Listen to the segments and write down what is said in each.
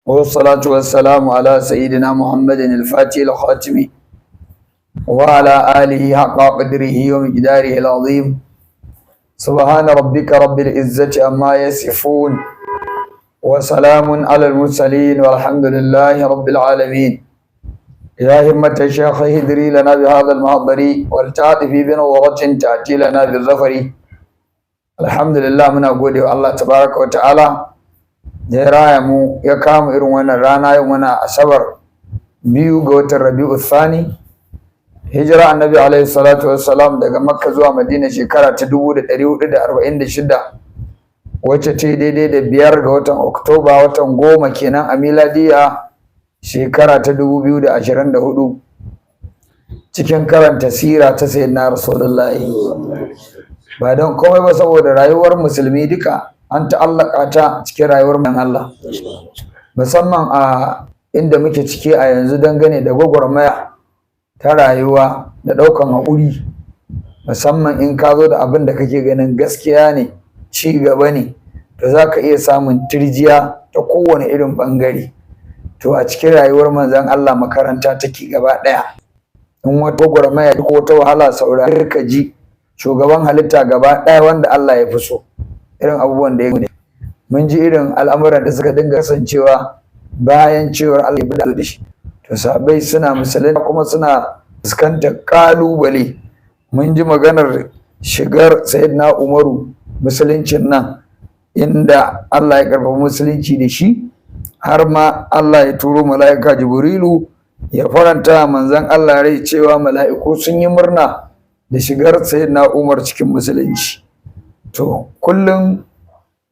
والصلاة والسلام على سيدنا محمد الفاتح الخاتم وعلى آله حق قدره ومقداره العظيم. سبحان ربك رب العزة عما يصفون، وسلام على المرسلين، والحمد لله رب العالمين. يا همة الشيخ اهدري لنا بهذا المحضر، ولتعطفي بنظرة تأتي لنا بالظفر. الحمد لله، muna gode wa Allah tabaraka wa ta'ala da ya raya mu ya kama irin wannan rana. Yau muna Asabar, 2 ga watan Rabi'u Thani, hijira Annabi alaihi salatu wassalam daga Makka zuwa Madina shekara ta 1446, wacce ta daidai da 5 ga watan Oktoba, watan 10 kenan a miladiya, shekara ta 2024, cikin karanta sira ta Sayyidina Rasulullahi, ba don komai ba saboda rayuwar musulmi duka an ta'allaka ta cikin rayuwar man Allah, musamman a inda muke ciki a yanzu dangane da gwagwarmaya ta rayuwa da ɗaukan haƙuri, musamman in ka zo da abin da kake ganin gaskiya ne, ci gaba ne, to za ka iya samun tirjiya ta kowane irin ɓangare. To a cikin rayuwar Manzon Allah makaranta take gaba ɗaya. In wata gwagwarmaya ko wata wahala, saurari ka ji shugaban halitta gaba ɗaya wanda Allah ya fi so, irin abubuwan da ya mun ji, irin al'amuran da suka dinga kasancewa bayan cewar Allah ya bi da shi. To sahabbai suna musulunta kuma suna fuskantar ƙalubale. Mun ji maganar shigar Sayyidina Umaru musuluncin nan, inda Allah ya karfafa musulunci da shi, har ma Allah ya turo mala'ika Jibrilu ya faranta manzon Allah rai cewa mala'iku sun yi murna da shigar Sayyidina Umar cikin musulunci. To kullum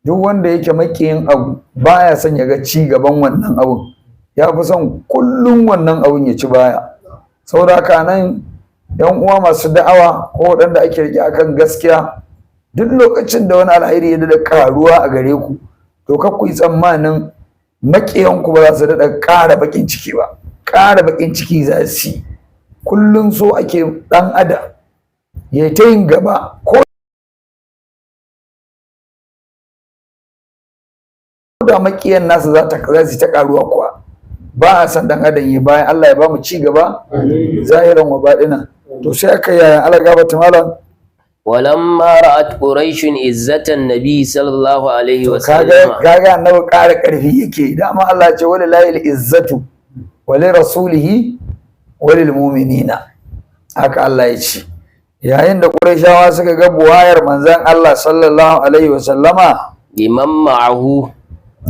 duk wanda yake makiyin abu baya son ya ga ci gaban wannan abun, ya fi son kullum wannan abun ya ci baya. Saboda haka nan, yan uwa masu da'awa ko waɗanda ake rike akan gaskiya, duk lokacin da wani alheri ya daɗa ƙaruwa a gare ku, to kar ku yi tsammanin maƙiyanku ba za su daɗa ƙara baƙin ciki ba. Ƙara baƙin ciki za su yi. Kullum so ake ɗan adam ya ta yin gaba, ko da maƙiyan nasa za su ta ƙaruwa kuwa, ba a san ɗan adam yi bayan. Allah ya ba mu ci gaba zahiran wa baɗinan. To sai aka yaya, Allah gafarta malam? ولما رأت قريش عزة النبي صلى الله عليه kaga وسلم. Kaga Annabi ƙara ƙarfi yake. Dama Allah ce: "Walillahi izzatu wa li rasulihi wa lil mu'minina." Haka Allah ya ce. Yayin da Qurayshawa suka ga buwayar manzon Allah sallallahu alaihi wa sallama لمن معه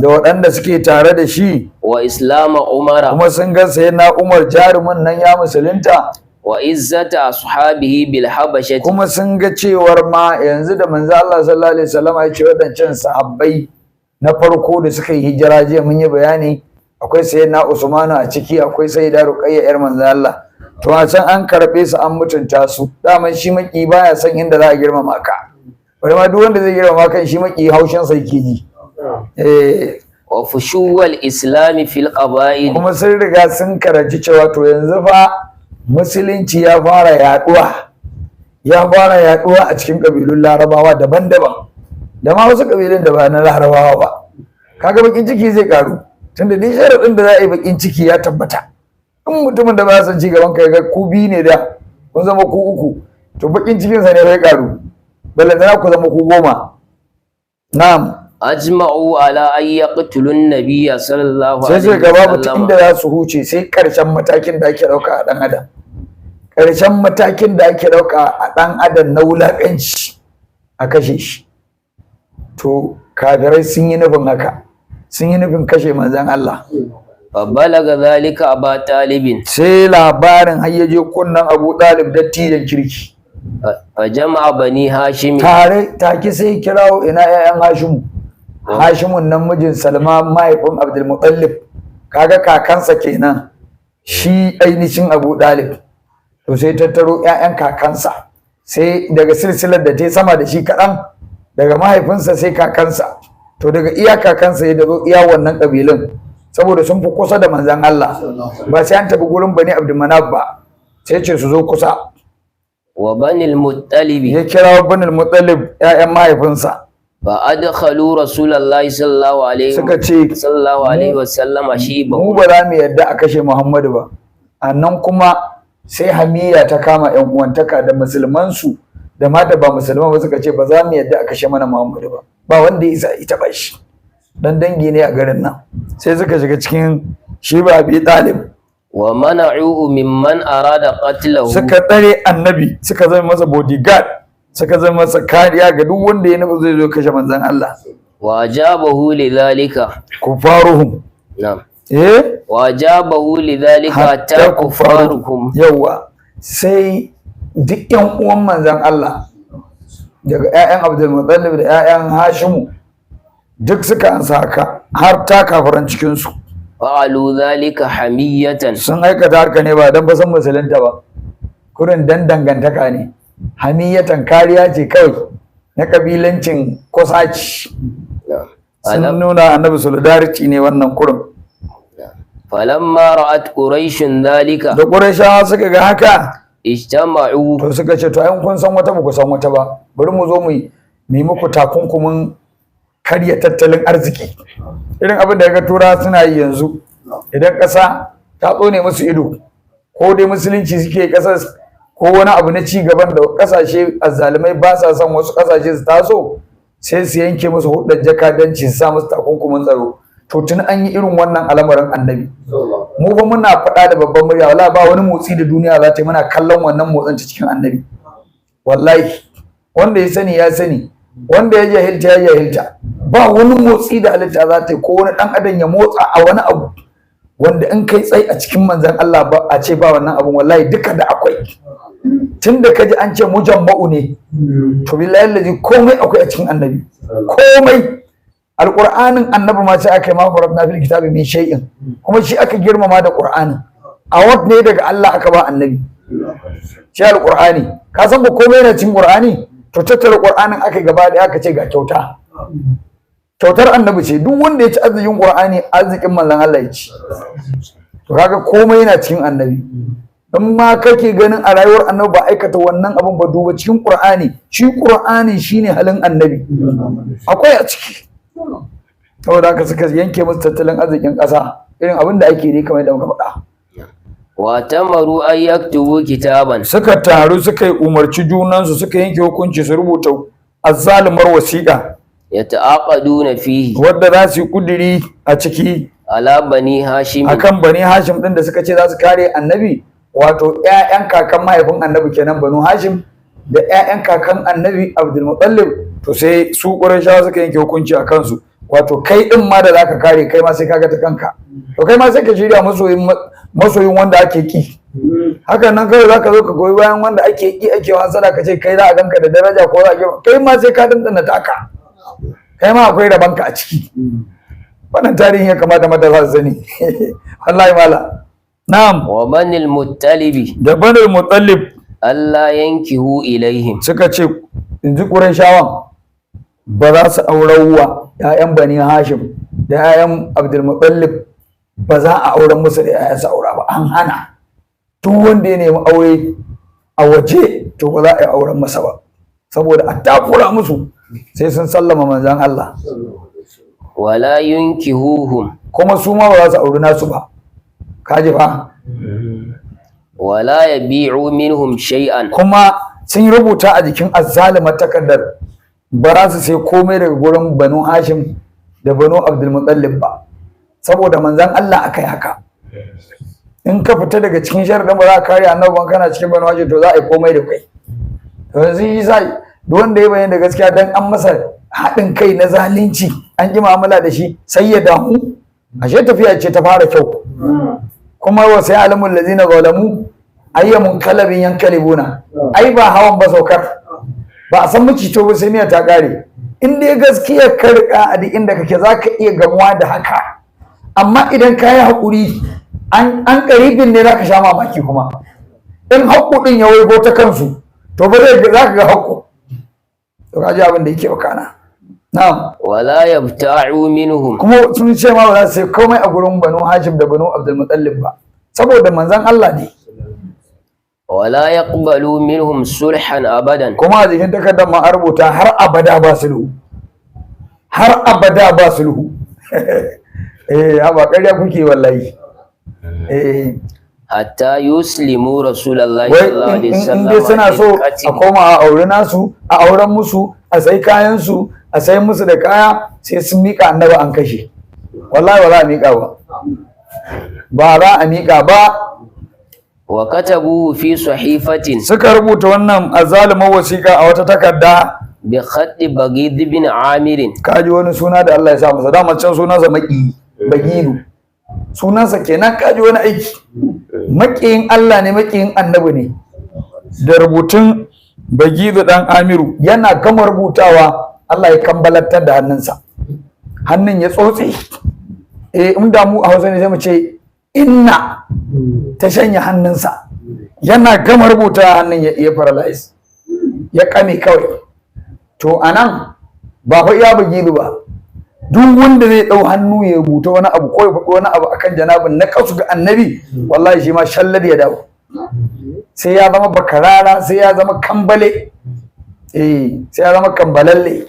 da waɗanda suke tare da shi وإسلام عمر kuma sun ga Sayyidina Umar jarumin nan ya musulunta وعزة أصحابه بالحبشة kuma sun ga cewar ma yanzu da manzo Allah sallallahu alaihi wasallam ya ce waɗancan sahabbai na farko da suka yi hijira, jiya mun yi bayani, akwai Sayyidina Usmanu a ciki, akwai Sayyida Ruqayya yar manzo Allah. To a can an karɓe su, an mutunta su. Daman shi maki baya son inda za a girmama ka. Bari ma duk wanda zai girmama kan shi maki haushin sa yake ji. Eh. وفشو الإسلام في القبائل Kuma sun riga sun karanci cewa to yanzu fa musulunci ya fara yaduwa, ya fara yaduwa a cikin kabilun Larabawa daban-daban da ma wasu kabilun da ba na Larabawa ba. Kaga bakin ciki zai karu, tunda dai sharaɗin da za a yi bakin ciki ya tabbata. In mutumin da ba son ci gaban ka ga ku biyu ne, da kun zama ku uku, to bakin cikinsa ne zai karu, ballantana ku zama ku 10. Na'am. أجمعوا على أن يقتلوا النبي صلى الله Sai عليه suka ga babu ta وسلم. inda za su huce sai ƙarshen matakin da ake ɗauka a ɗan adam, ƙarshen matakin da ake ɗauka a ɗan adam na wulaƙanci, a kashe shi. To kafirai sun yi nufin haka, sun yi nufin kashe manzon Allah. فبلغ ذلك أبا طالب. Sai labarin har ya je kunnen Abu Ɗalib, dattijan kirki. فجمع بني هاشم. Tare take sai kirawo ina 'ya'yan Hashimu. Hashimun nan mijin Salma, mahaifin Abdulmutallib, kaga kakansa kenan shi ainihin Abu Dalib. To sai tattaro 'ya'yan kakansa, sai daga silsilar da ta sama da shi kaɗan, daga mahaifinsa sai kakansa. To daga iya kakansa ya dazo iya wannan ƙabilun, saboda sun fi kusa da manzon Allah, ba sai an tafi gurin Bani Abdulmanaf ba, sai ce su zo kusa. وبني المطلب. Ya kira Bani Muttalib, 'ya'yan mahaifinsa. فأدخلوا رسول الله صلى الله عليه Suka ce صلى الله عليه وسلم شيبه. Mu ba za mu yarda a kashe Muhammadu ba. Annan kuma sai hamiya ta kama yan uwantaka da musulman su da ma da ba musulman ba, suka ce ba za mu yarda a kashe mana Muhammadu ba, ba wanda ya isa ita ba, shi dan dangi ne a garin nan. Sai suka shiga cikin shi ba Abi Talib. ومنعوه ممن أراد قتله. Suka tsare annabi, suka zama masa bodyguard, suka zama masa kariya ga duk wanda ya nufi zai zo kashe manzon Allah. وأجابه لذلك Kufaruhum. نعم. Eh. وأجابه لذلك حتى كفارهم. Yawa, sai duk yan uwan manzon Allah daga ƴaƴan Abdul Muttalib da ƴaƴan Hashimu duk suka ansa haka, har ta kafiran cikin su. فعلوا ذلك حمية. Sun aikata haka ne ba dan ba san musulunta ba, kurin dan dangantaka ne, hamiyatan, kariya ce kawai na kabilancin kusaci. نعم. Sun فلم- nuna annabi solidarity ne wannan kurin. فلما رأت قريش ذلك Da Qurayshawa suka ga haka, اجتمعوا. To suka ce, to ai kun san wata, ba ku san wata ba, bari mu zo mu yi muku takunkumin karya tattalin arziki, irin abin da ga tura suna yi yanzu. Idan ƙasa ta tsone musu ido, ko dai musulunci suke ƙasar, ko wani abu na ci gaban da ƙasashe azzalumai ba sa son wasu ƙasashe su taso, sai su yanke musu hudar jakadanci, su sa musu takunkumin tsaro. To tun an yi irin wannan al'amarin annabi, mu ba muna faɗa da babban murya, wala ba wani motsi da duniya za ta yi, muna kallon wannan motsin ta cikin annabi. Wallahi wanda ya sani ya sani, wanda ya jahilta ya jahilta. Ba wani motsi da halitta za ta yi, ko wani ɗan adam ya motsa a wani abu wanda in kai tsaye a cikin manzon Allah ba a ce ba wannan abun. Wallahi duka da akwai. Tun da kaji an ce mujamma'u ne, to billahi lazi komai akwai a cikin annabi, komai. Alqur'anin annabi ma sai aka yi ma farabna fil kitabi min shay'in, kuma shi aka girmama da qur'anin. Award ne daga Allah aka ba annabi shi alqur'ani. Ka san ba komai yana cikin qur'ani? To tattara qur'anin aka gaba da aka ce ga kyauta, kyautar annabi ce. Duk wanda ya ci arzikin qur'ani, arzikin manzon Allah ya ci. To kaga komai yana cikin annabi. In ma kake ganin a rayuwar annabi ba aikata wannan abin ba, duba cikin qur'ani. Shi qur'ani shine halin annabi, akwai a ciki. Saboda haka suka yanke musu tattalin arzikin ƙasa, irin abin da ake ne kamar yadda muka faɗa. وأتمروا أن يكتبوا كتابا. Suka taru, suka yi umarci junansu, suka yanke hukunci su rubuta azzalumar wasiƙa يتعاقدون فيه wadda za su yi ƙudiri a ciki على بني هاشم akan bani Hashim din da suka ce za su kare annabi, wato ƴaƴan kakan mahaifin annabi kenan, banu Hashim, da ƴaƴan kakan annabi Abdul Muttalib. To sai su Qurayshawa suka yanke hukunci a kansu, wato kai din ma da zaka kare, kai ma sai kaga ta kanka. To kai ma sai ka shirya masoyin masoyin wanda ake ki. Hakan nan kawai zaka zo ka goyi bayan wanda ake ki, ake hasada, ka ce kai za a ganka da daraja ko za a girma kai, ma sai ka dandana taka, kai ma akwai rabanka a ciki. Wannan tarihin ya kamata matasa su sani, wallahi mala. Na'am. وبني المطلب Da banul mutallib ألا ينكحوا إليهم. Suka ce, in ji Qurayshawan, ba za su aurarwa ƴaƴan bani Hashim da ƴaƴan Abdul Muttalib, ba za a auren musu da ƴaƴan su aura ba, an hana. Duk wanda ya nemi aure a waje, to ba za a yi auren masa ba, saboda a takura musu sai sun sallama manzon Allah. ولا ينكحوهم. Kuma su ma ba za su auri nasu ba, kaji fa. ولا يبيعوا منهم شيئا. Kuma sun rubuta a jikin azzalimar takardar, ba za su sai komai daga gurin banu Hashim da banu Abdulmutallib ba, saboda manzon Allah aka yi haka. In ka fita daga cikin sharadin ba za ka kare annabi ban kana cikin banu Hashim, to za a yi komai da kai. To yanzu yi sa duk wanda ya bayyana da gaskiya, dan an masa haɗin kai na zalunci, an ƙi mu'amala da shi, sai ya damu. Ashe tafiya ce ta fara kyau. Kuma wa saya'lamul ladzina zalamu ayya munqalabin yanqalibuna. Ai ba hawan ba saukar, ba a san micito ba sai miya ta kare. In dai gaskiya ka riƙa, a duk inda kake zaka iya gamuwa da haka. Amma idan ka yi haƙuri, an ƙaribin ne zaka sha mamaki. Kuma in haƙu ɗin ya waigo ta kansu, to ba zai za ka ga haƙu. To ka ji abin da yake wakana. Na'am. ولا يبتاعوا منهم. Kuma sun ce ma ba za su sai komai a gurin banu Hashim da banu Abdul Muttalib ba, saboda manzon Allah ne. ولا يقبلوا منهم صلحا أبدا. Kuma a jikin takardar ma an rubuta har abada ba sulhu. Har abada ba sulhu. Eh, ba ƙarya kuke wallahi. Eh. Hatta yuslimu rasulullahi Wai sallallahu alaihi in dai wasallam suna so a lil-qatl. koma a aure nasu, a auren musu, a sai kayan su, a sai musu da kaya, sai sun mika annabi an kashe. Wallahi ba za a mika ba, ba za a mika ba. Wa katabuhu fi sahifatin. Suka rubuta wannan azalumin wasiƙa a wata takarda. Bi khatti Bagid bin Amir. Kaji wani suna da Allah ya sa masa, dama can sunansa maki bagilu sunansa kenan. Kaji wani aiki, maƙiyin Allah ne, maƙiyin annabi ne. Da rubutun Bagilu dan Amiru, yana gama rubutawa Allah ya kambalantar da hannunsa, hannun ya tsotse. Eh, in da mu a Hausa ne sai mu ce inna ta shanya hannunsa. Yana gama rubuta hannun ya paralyze, ya kame kawai. To anan ba fa iya Bagilu ba, duk wanda zai dau hannu ya rubuta wani abu ko ya faɗi wani abu akan janabin na kasu ga annabi, wallahi shi ma shallar ya dawo, sai ya zama bakarara, sai ya zama kambale, eh, sai ya zama kambalalle.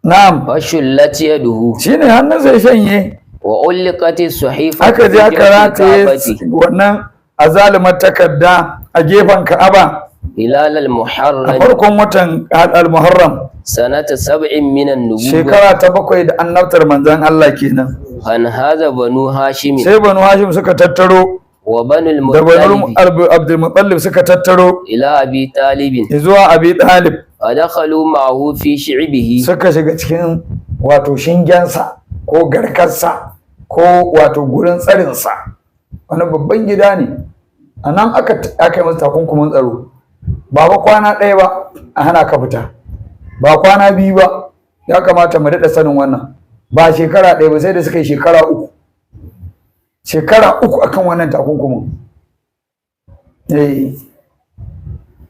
Na'am. Fashullat yaduhu. Shine hannunsa ya shanye. Wa ulqat as-sahifatu Aka je fi aka jawfi rataye al-Ka'bati wannan azalumar takarda a gefen Ka'aba hilal a al-Muharram farkon watan al-Muharram sanata 7 min an-nubuwah. Shekara ta 7 da annabtar manzon Allah kenan. Fanhaza Banu Hashim Sai Banu Hashim suka tattaro wa Banu da Banu al-Muttalib Abdul Muttalib suka tattaro ila Abi Talib. Zuwa Abi Talib. Wa dakhalu ma'ahu fi shi'bihi. Suka shiga cikin wato shingensa ko garkarsa ko wato gurin tsarinsa. Wani babban gida ne a nan aka yi masa takunkumin tsaro. Ba ba kwana ɗaya ba a hana ka fita, ba kwana biyu ba. Ya kamata mu daɗa sanin wannan, ba shekara ɗaya ba, sai da suka yi shekara 3, shekara 3 akan wannan takunkumin. Eh,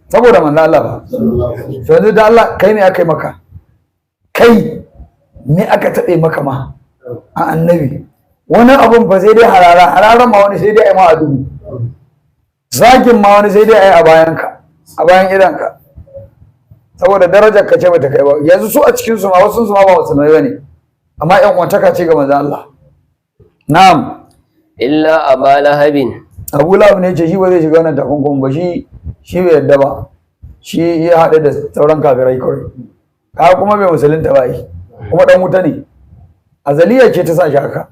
saboda manzo Allah ba. To yanzu da Allah kai ne aka yi maka, kai ne aka taɓe maka ma a annabi wani abun ba? Sai dai harara hararan ma wani sai dai a yi ma a dubu, zagin ma wani sai dai a yi a bayanka, a bayan idanka, saboda darajar ka ce bata kai ba. Yanzu su a cikin su ma wasu su ma ba musulmai bane, amma yan uwantaka ce ga manzo Allah. Na'am. Illa Aba Lahabin. Abu Lahab ne ce shi ba zai shiga wannan takunkumin ba, shi bai yadda ba, shi ya haɗu da sauran kafirai kawai. Ka kuma bai musulunta ba yi, kuma dan wuta ne, azaliya ce ta sa shi haka.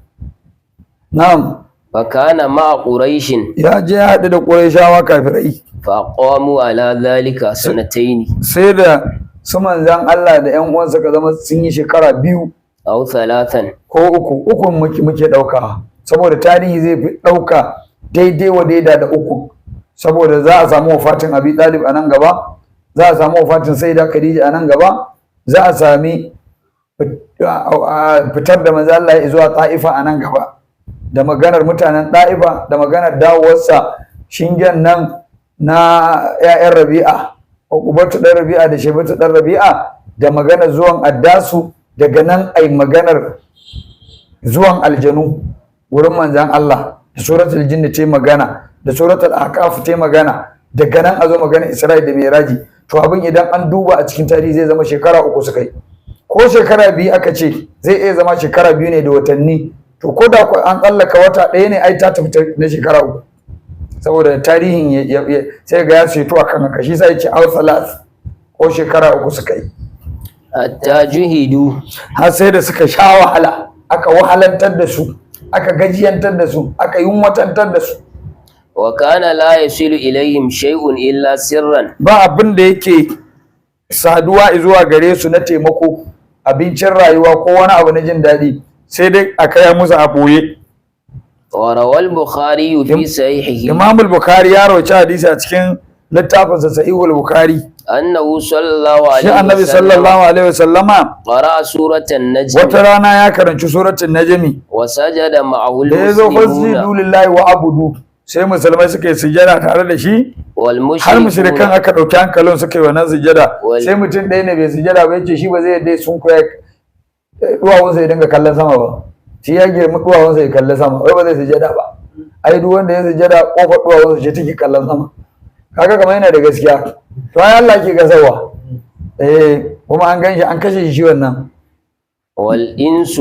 Na'am. Fakana ma'a Quraishin. Ya je ya haɗu da Qurayshawa kafirai. Faqamu ala dhalika sanataini. Sai da su manzan Allah da ƴan uwansa ka zama sun yi shekara 2 aw thalathan. Ko 3. Ukun muke ɗauka saboda tarihi zai fi ɗauka daidai wa daida da 3, saboda za a samu wafatin Abi Talib a nan gaba, za a samu wafatin Sayyida Khadija a nan gaba, za a sami fitar da manzo Allah ya zuwa Ta'ifa a nan gaba, da maganar mutanen Ta'ifa, da maganar dawowarsa shingen nan na 'ya'yan Rabi'a, Uqbatu dan Rabi'a da Shaybatu dan Rabi'a, da maganar zuwan Addasu. Daga nan ai maganar zuwan aljanu wurin manzan Allah, da suratul jinn ta magana, da suratul ahqaf ta magana. Daga nan a zo magana Isra'i da Miraji. To abin idan an duba a cikin tarihi zai zama shekara 3 suka yi, ko shekara 2 aka ce zai iya zama shekara 2 ne da watanni. To ko da an tsallaka wata ɗaya ne, ai ta tafi na shekara 3, saboda tarihin sai ga ya ceto akan haka. Shi sai ya ce aw salas, ko shekara 3 suka yi. Hatta juhidu. Har sai da suka sha wahala, aka wahalantar da su, aka gajiyantar da su, aka yunwatantar da su. Wa kana la yasilu ilayhim shay'un illa sirran. Ba abin da yake saduwa zuwa gare su na taimako, abincin rayuwa ko wani abu na jin daɗi, sai dai a kai musu a ɓoye. Wa rawal Bukhari fi sahihihi. Imam al-Bukhari ya rawaci hadisi a cikin littafinsa Sahihul Bukhari. Annahu sallallahu Shi alaihi annabi wasallam sallallahu alaihi wasallama qara'a suratan najm. Wata rana ya karanci suratul Najmi. Wa sajada ma'ahu Da ya zo al-muslimuna. "Fasjudu lillahi wa abudu", sai musulmai suka yi sujada tare da shi. Wal Har mushrikan mushrikuna. aka ɗauki hankalin suka yi wannan sujada. Sai mutum ɗaya ne bai sujada ba, yace shi ba zai yadda sun koya duwawunsa ya dinga kallon sama ba, shi ya girma duwawunsa ya kalli sama, wai ba zai sujada ba. Ai duk wanda ya sujada kofar duwawunsa ce take kallon sama. Kaga kamar yana da gaskiya. To ai Allah ke gasarwa. Eh, kuma an ganshi an kashe shi wannan. والإنس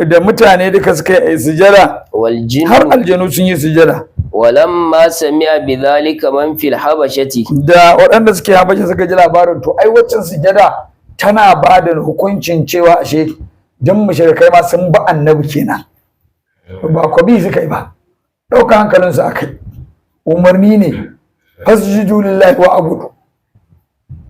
Da mutane duka suka yi sujada, har والجن. aljanu sun yi sujada. ولما سمع بذلك من في الحبشة Da waɗanda suke Habasha suka ji labarin, to ai waccan sujada tana ba da hukuncin cewa ashe dan mushrikai ma sun ba annabi kenan. Ba kwabi suka yi ba, ɗauka hankalinsu akai, umarni ne, fasjudu lillahi wa abudu.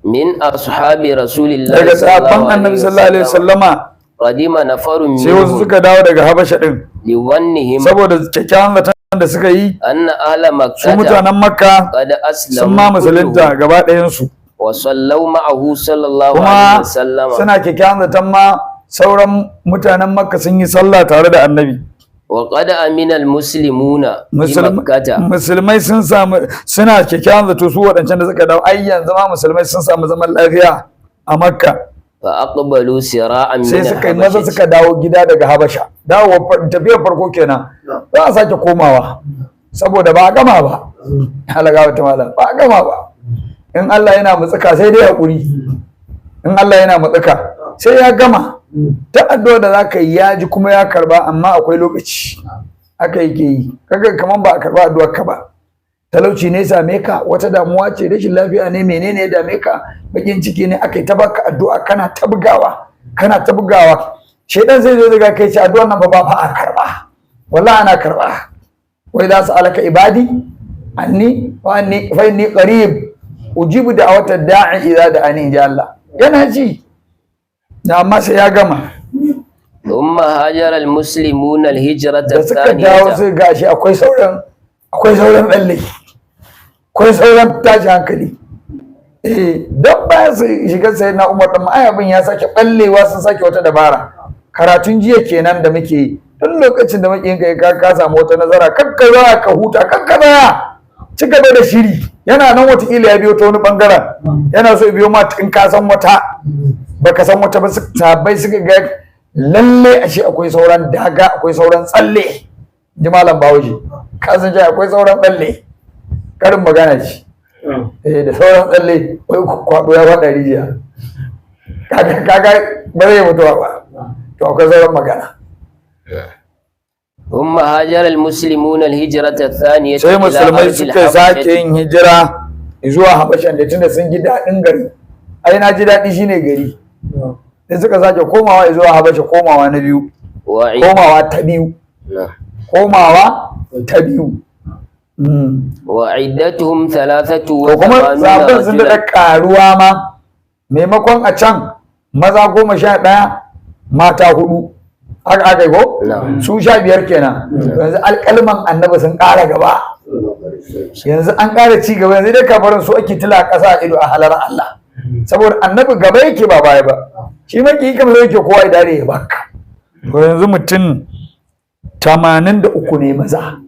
من أصحاب رسول الله Daga صلى الله sahabban annabi عليه sallallahu alaihi وسلم wasallama قدم نفر sai wasu منهم suka dawo daga Habasha din لظنهم saboda kyakkyawan zaton da suka yi أن أهل su مكة mutanen Makka قد sun ma أسلموا musulunta كلهم gaba ɗayansu, وصلوا معه صلى الله kuma عليه وسلم. suna kyakkyawan zaton ma sauran mutanen Makka sun yi sallah tare da annabi. وقد أمن المسلمون بمكة. Musulmai sun samu, suna kyakkyawan zato su waɗancan da suka dawo, ai yanzu ma musulmai sun samu zaman lafiya a Makka. فأقبلوا سراعا Sai من suka yi maza الحبشة. suka dawo gida daga Habasha. Dawo tafiyar farko kenan, za a sake komawa saboda ba a gama ba. Halaga wata malam, ba a gama ba. In Allah yana mutsuka sai dai hakuri. In Allah yana mutsuka sai ya gama ta addu'a da zaka yi, ya ji kuma ya karba, amma akwai lokaci haka yake yi. Kaga kaman ba a karba addu'ar ka ba, talauci ne same ka, wata damuwa ce, rashin lafiya ne, menene ya dame ka, bakin ciki ne, aka yi ta baka addu'a, kana ta bugawa, kana ta bugawa, shedan sai zai daga kai ce addu'ar nan ba fa a karba. Wallahi ana karba. Wai za su alaka ibadi anni wa anni fa inni qarib ujibu da'wata da'i idza da'ani, inja Allah yana ji na, amma sai ya gama. ثم هاجر المسلمون الهجرة Da suka dawo الثانية. sai gashi akwai sauran tsalle, akwai sauran tashi hankali. Eh, don bayan su shiga sai na Umar din ai abin ya sake ballewa, sun sake wata dabara. Karatun jiya kenan da muke yi, tun lokacin da muke yin ka samu wata nazara, kakka za ka huta, kakka tsaya, ci gaba da shiri. Yana nan, watakila ya biyo ta wani bangaren, yana so ya biyo ma in ka san wata baka san wata ba. Sahabbai suka ga lalle ashe akwai sauran daga, akwai sauran tsalle, ji malam Bahaushe. Ka san cewa akwai sauran tsalle, karin magana ce. Eh, da sauran tsalle, wai kwado ya faɗa rijiya, kaga ba zai mutuwa ba. To akwai sauran magana. ثم هاجر المسلمون الهجرة الثانية Sai إلى musulmai أرض suka sake الحبشة. yin hijira zuwa Habashan da tunda sun ji daɗin gari, ai na ji daɗi shine gari, sai suka sake komawa zuwa Habasha, komawa na biyu. وعد... Komawa ta biyu. نعم. Komawa ta biyu. وعدتهم ثلاثة To kuma وثمانون sahabban sun daɗa رجلا. ƙaruwa ma, maimakon a can maza 11, mata hudu, haka aka yi ko? Na'am. Su 15 kenan. Yanzu alƙalman annabi sun ƙara gaba, yanzu an ƙara ci gaba. Yanzu dai kafarin su ake tila ƙasa a ido a halar Allah, saboda annabi gaba yake ba baya ba. Shi maki kamar yake kowa ya dare ya baka. To yanzu mutum 83 ne maza,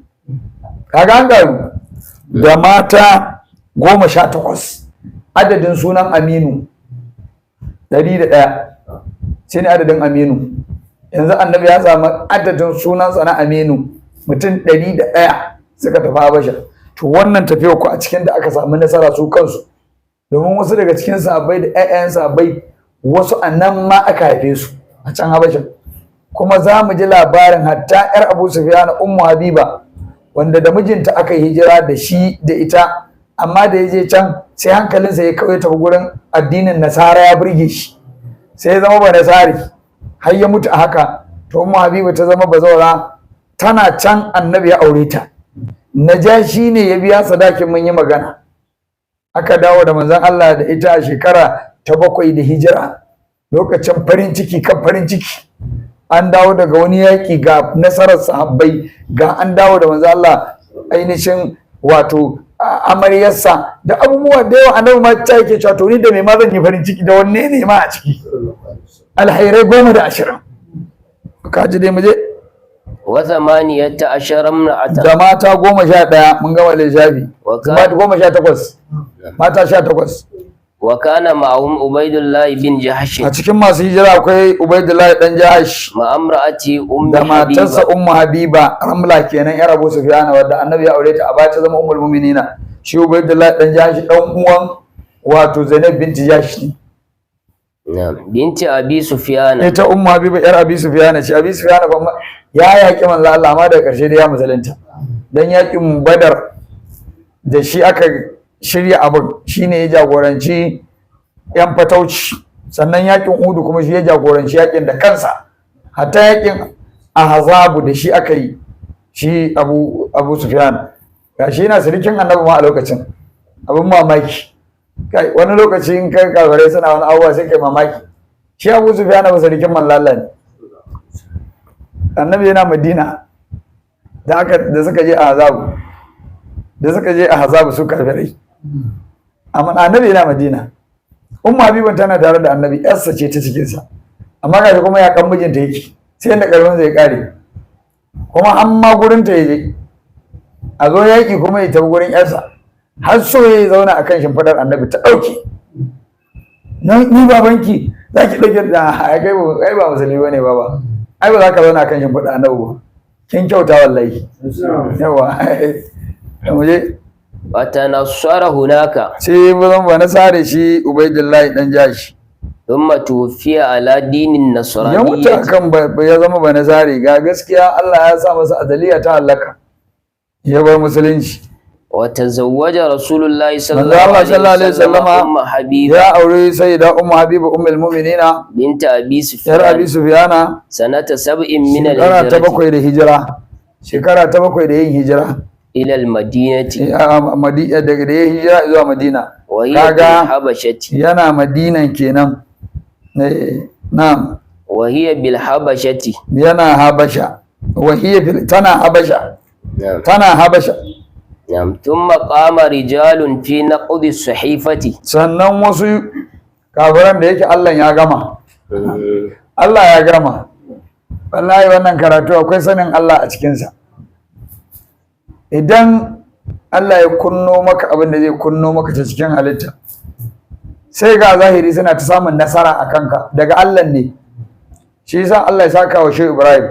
kaga an ƙaru, da mata 18, adadin sunan Aminu 101, shi ne adadin Aminu. Yanzu annabi ya samu adadin sunansa na Aminu, mutum 101 suka tafi Habasha. To wannan tafiyar ku a cikin da aka samu nasara su kansu, domin wasu daga cikin sahabbai da 'ya'yan sahabbai, wasu a nan ma aka haife su a can Habasha. Kuma za mu ji labarin hatta 'yar Abu Sufyan, Ummu Habiba, wanda da mijinta aka yi hijira da shi da ita, amma da ya je can sai hankalinsa ya kawai tafi gurin addinin Nasara, ya burge shi, sai ya zama ba nasari har ya mutu a haka. To Ummu Habiba ta zama bazawara tana can, annabi ya aure ta. Najashi ne ya biya sadakin, mun yi magana. Aka dawo da manzon Allah da ita a shekara ta 7 da hijira, lokacin farin ciki kan farin ciki, an dawo daga wani yaƙi, ga nasarar sahabbai, ga an dawo da manzon Allah ainihin wato amaryarsa da abubuwa da yawa. Annabi ma ta yake cewa to ni da me ma zan yi farin ciki, da wanne ne ma a ciki alhairai 10 da 20? Ka ji dai mu je. و18 امرأة. Da mata 11, mun gama lissafi. وكان, Mata 18, mata 18. وكان معهم عبيد الله بن جحش. A cikin masu hijira akwai Ubaidullahi dan Jahash مع امرأته أم da matarsa حبيبة. Ummu Habiba, Ramla kenan, yar Abu Sufyan, wadda annabi ya aure ta a baya ta zama ummul mu'minina. Shi Ubaidullahi dan Jahash dan uwan wato Zainab binti Jahash ne. نعم بنت أبي سفيان. Ita Ummu Habiba yar Abi Sufyan ce. Abi Sufyan fa ya yaki manzo Allah, amma daga karshe dai ya musulunta. Dan yakin Badar da shi aka shirya abin, shine ya jagoranci yan fatauci. Sannan yakin Uhud kuma shi ya jagoranci yakin da kansa. Hatta yakin Ahzabu da shi aka yi, shi Abu Sufyan. Gashi yana sirikin Annabi ma a lokacin. Abin mamaki. Kai, wani lokaci in kai kafirai suna wani abubuwa sai kai mamaki. Shi Abu Sufyan ba sirikin manzo Allah ne. Annabi yana Madina da suka je Ahzabu. Da suka je Ahzabu su kafirai. Amma Annabi yana Madina. Ummu Habiba tana tare da Annabi, yarsa ce ta cikin sa. Amma gashi kuma ya kan mijinta yake. Sai inda karfin zai kare. Kuma an ma gurin ta yaje. A zo yaki kuma ya tafi gurin yarsa. Har so ya zauna akan shimfidar Annabi ta dauke. Ni babanki za ki dauke da ai kai ba musulmi bane baba. Ai ba za ka zauna akan shimfidar Annabi ba. Kin kyauta wallahi. Yawa. Mu je. وتنصر هناك. Sai bazan ba na sare shi Ubaidullahi dan Jashi. ثم توفي على دين Ya mutu النصرانية. akan ya zama ba nasare, ga gaskiya Allah ya sa masa azaliya ta halaka. Ya bar musulunci. وتزوج رسول الله صلى Manzo الله Allah عليه sallallahu alaihi وسلم wasallama أم حبيبة ya aure Sayyida Ummu Habiba ummul mu'minina بنت أبي yar Abi سفيان Sufyana سنة 7 من shekara ta الهجرة 7 da hijira. Shekara ta 7 da yin hijira. إلى المدينة. Daga da yin hijira zuwa Madina. وهي Kaga بالحبشة. yana Madinan kenan. Na'am. وهي بالحبشة. Yana Habasha. Wa hiya tana Habasha. نعم. Tana Habasha. نعم ثم قام رجال في نقض الصحيفة. Sannan wasu kafiran da yake Allah ya gama. Allah ya gama. Wallahi wannan karatu akwai sanin Allah a cikinsa. Idan Allah ya kunno maka abin da zai kunno maka ta cikin halitta, sai ga zahiri suna ta samun nasara a kanka, daga Allah ne. Shi yasa Allah ya saka wa Shehu Ibrahim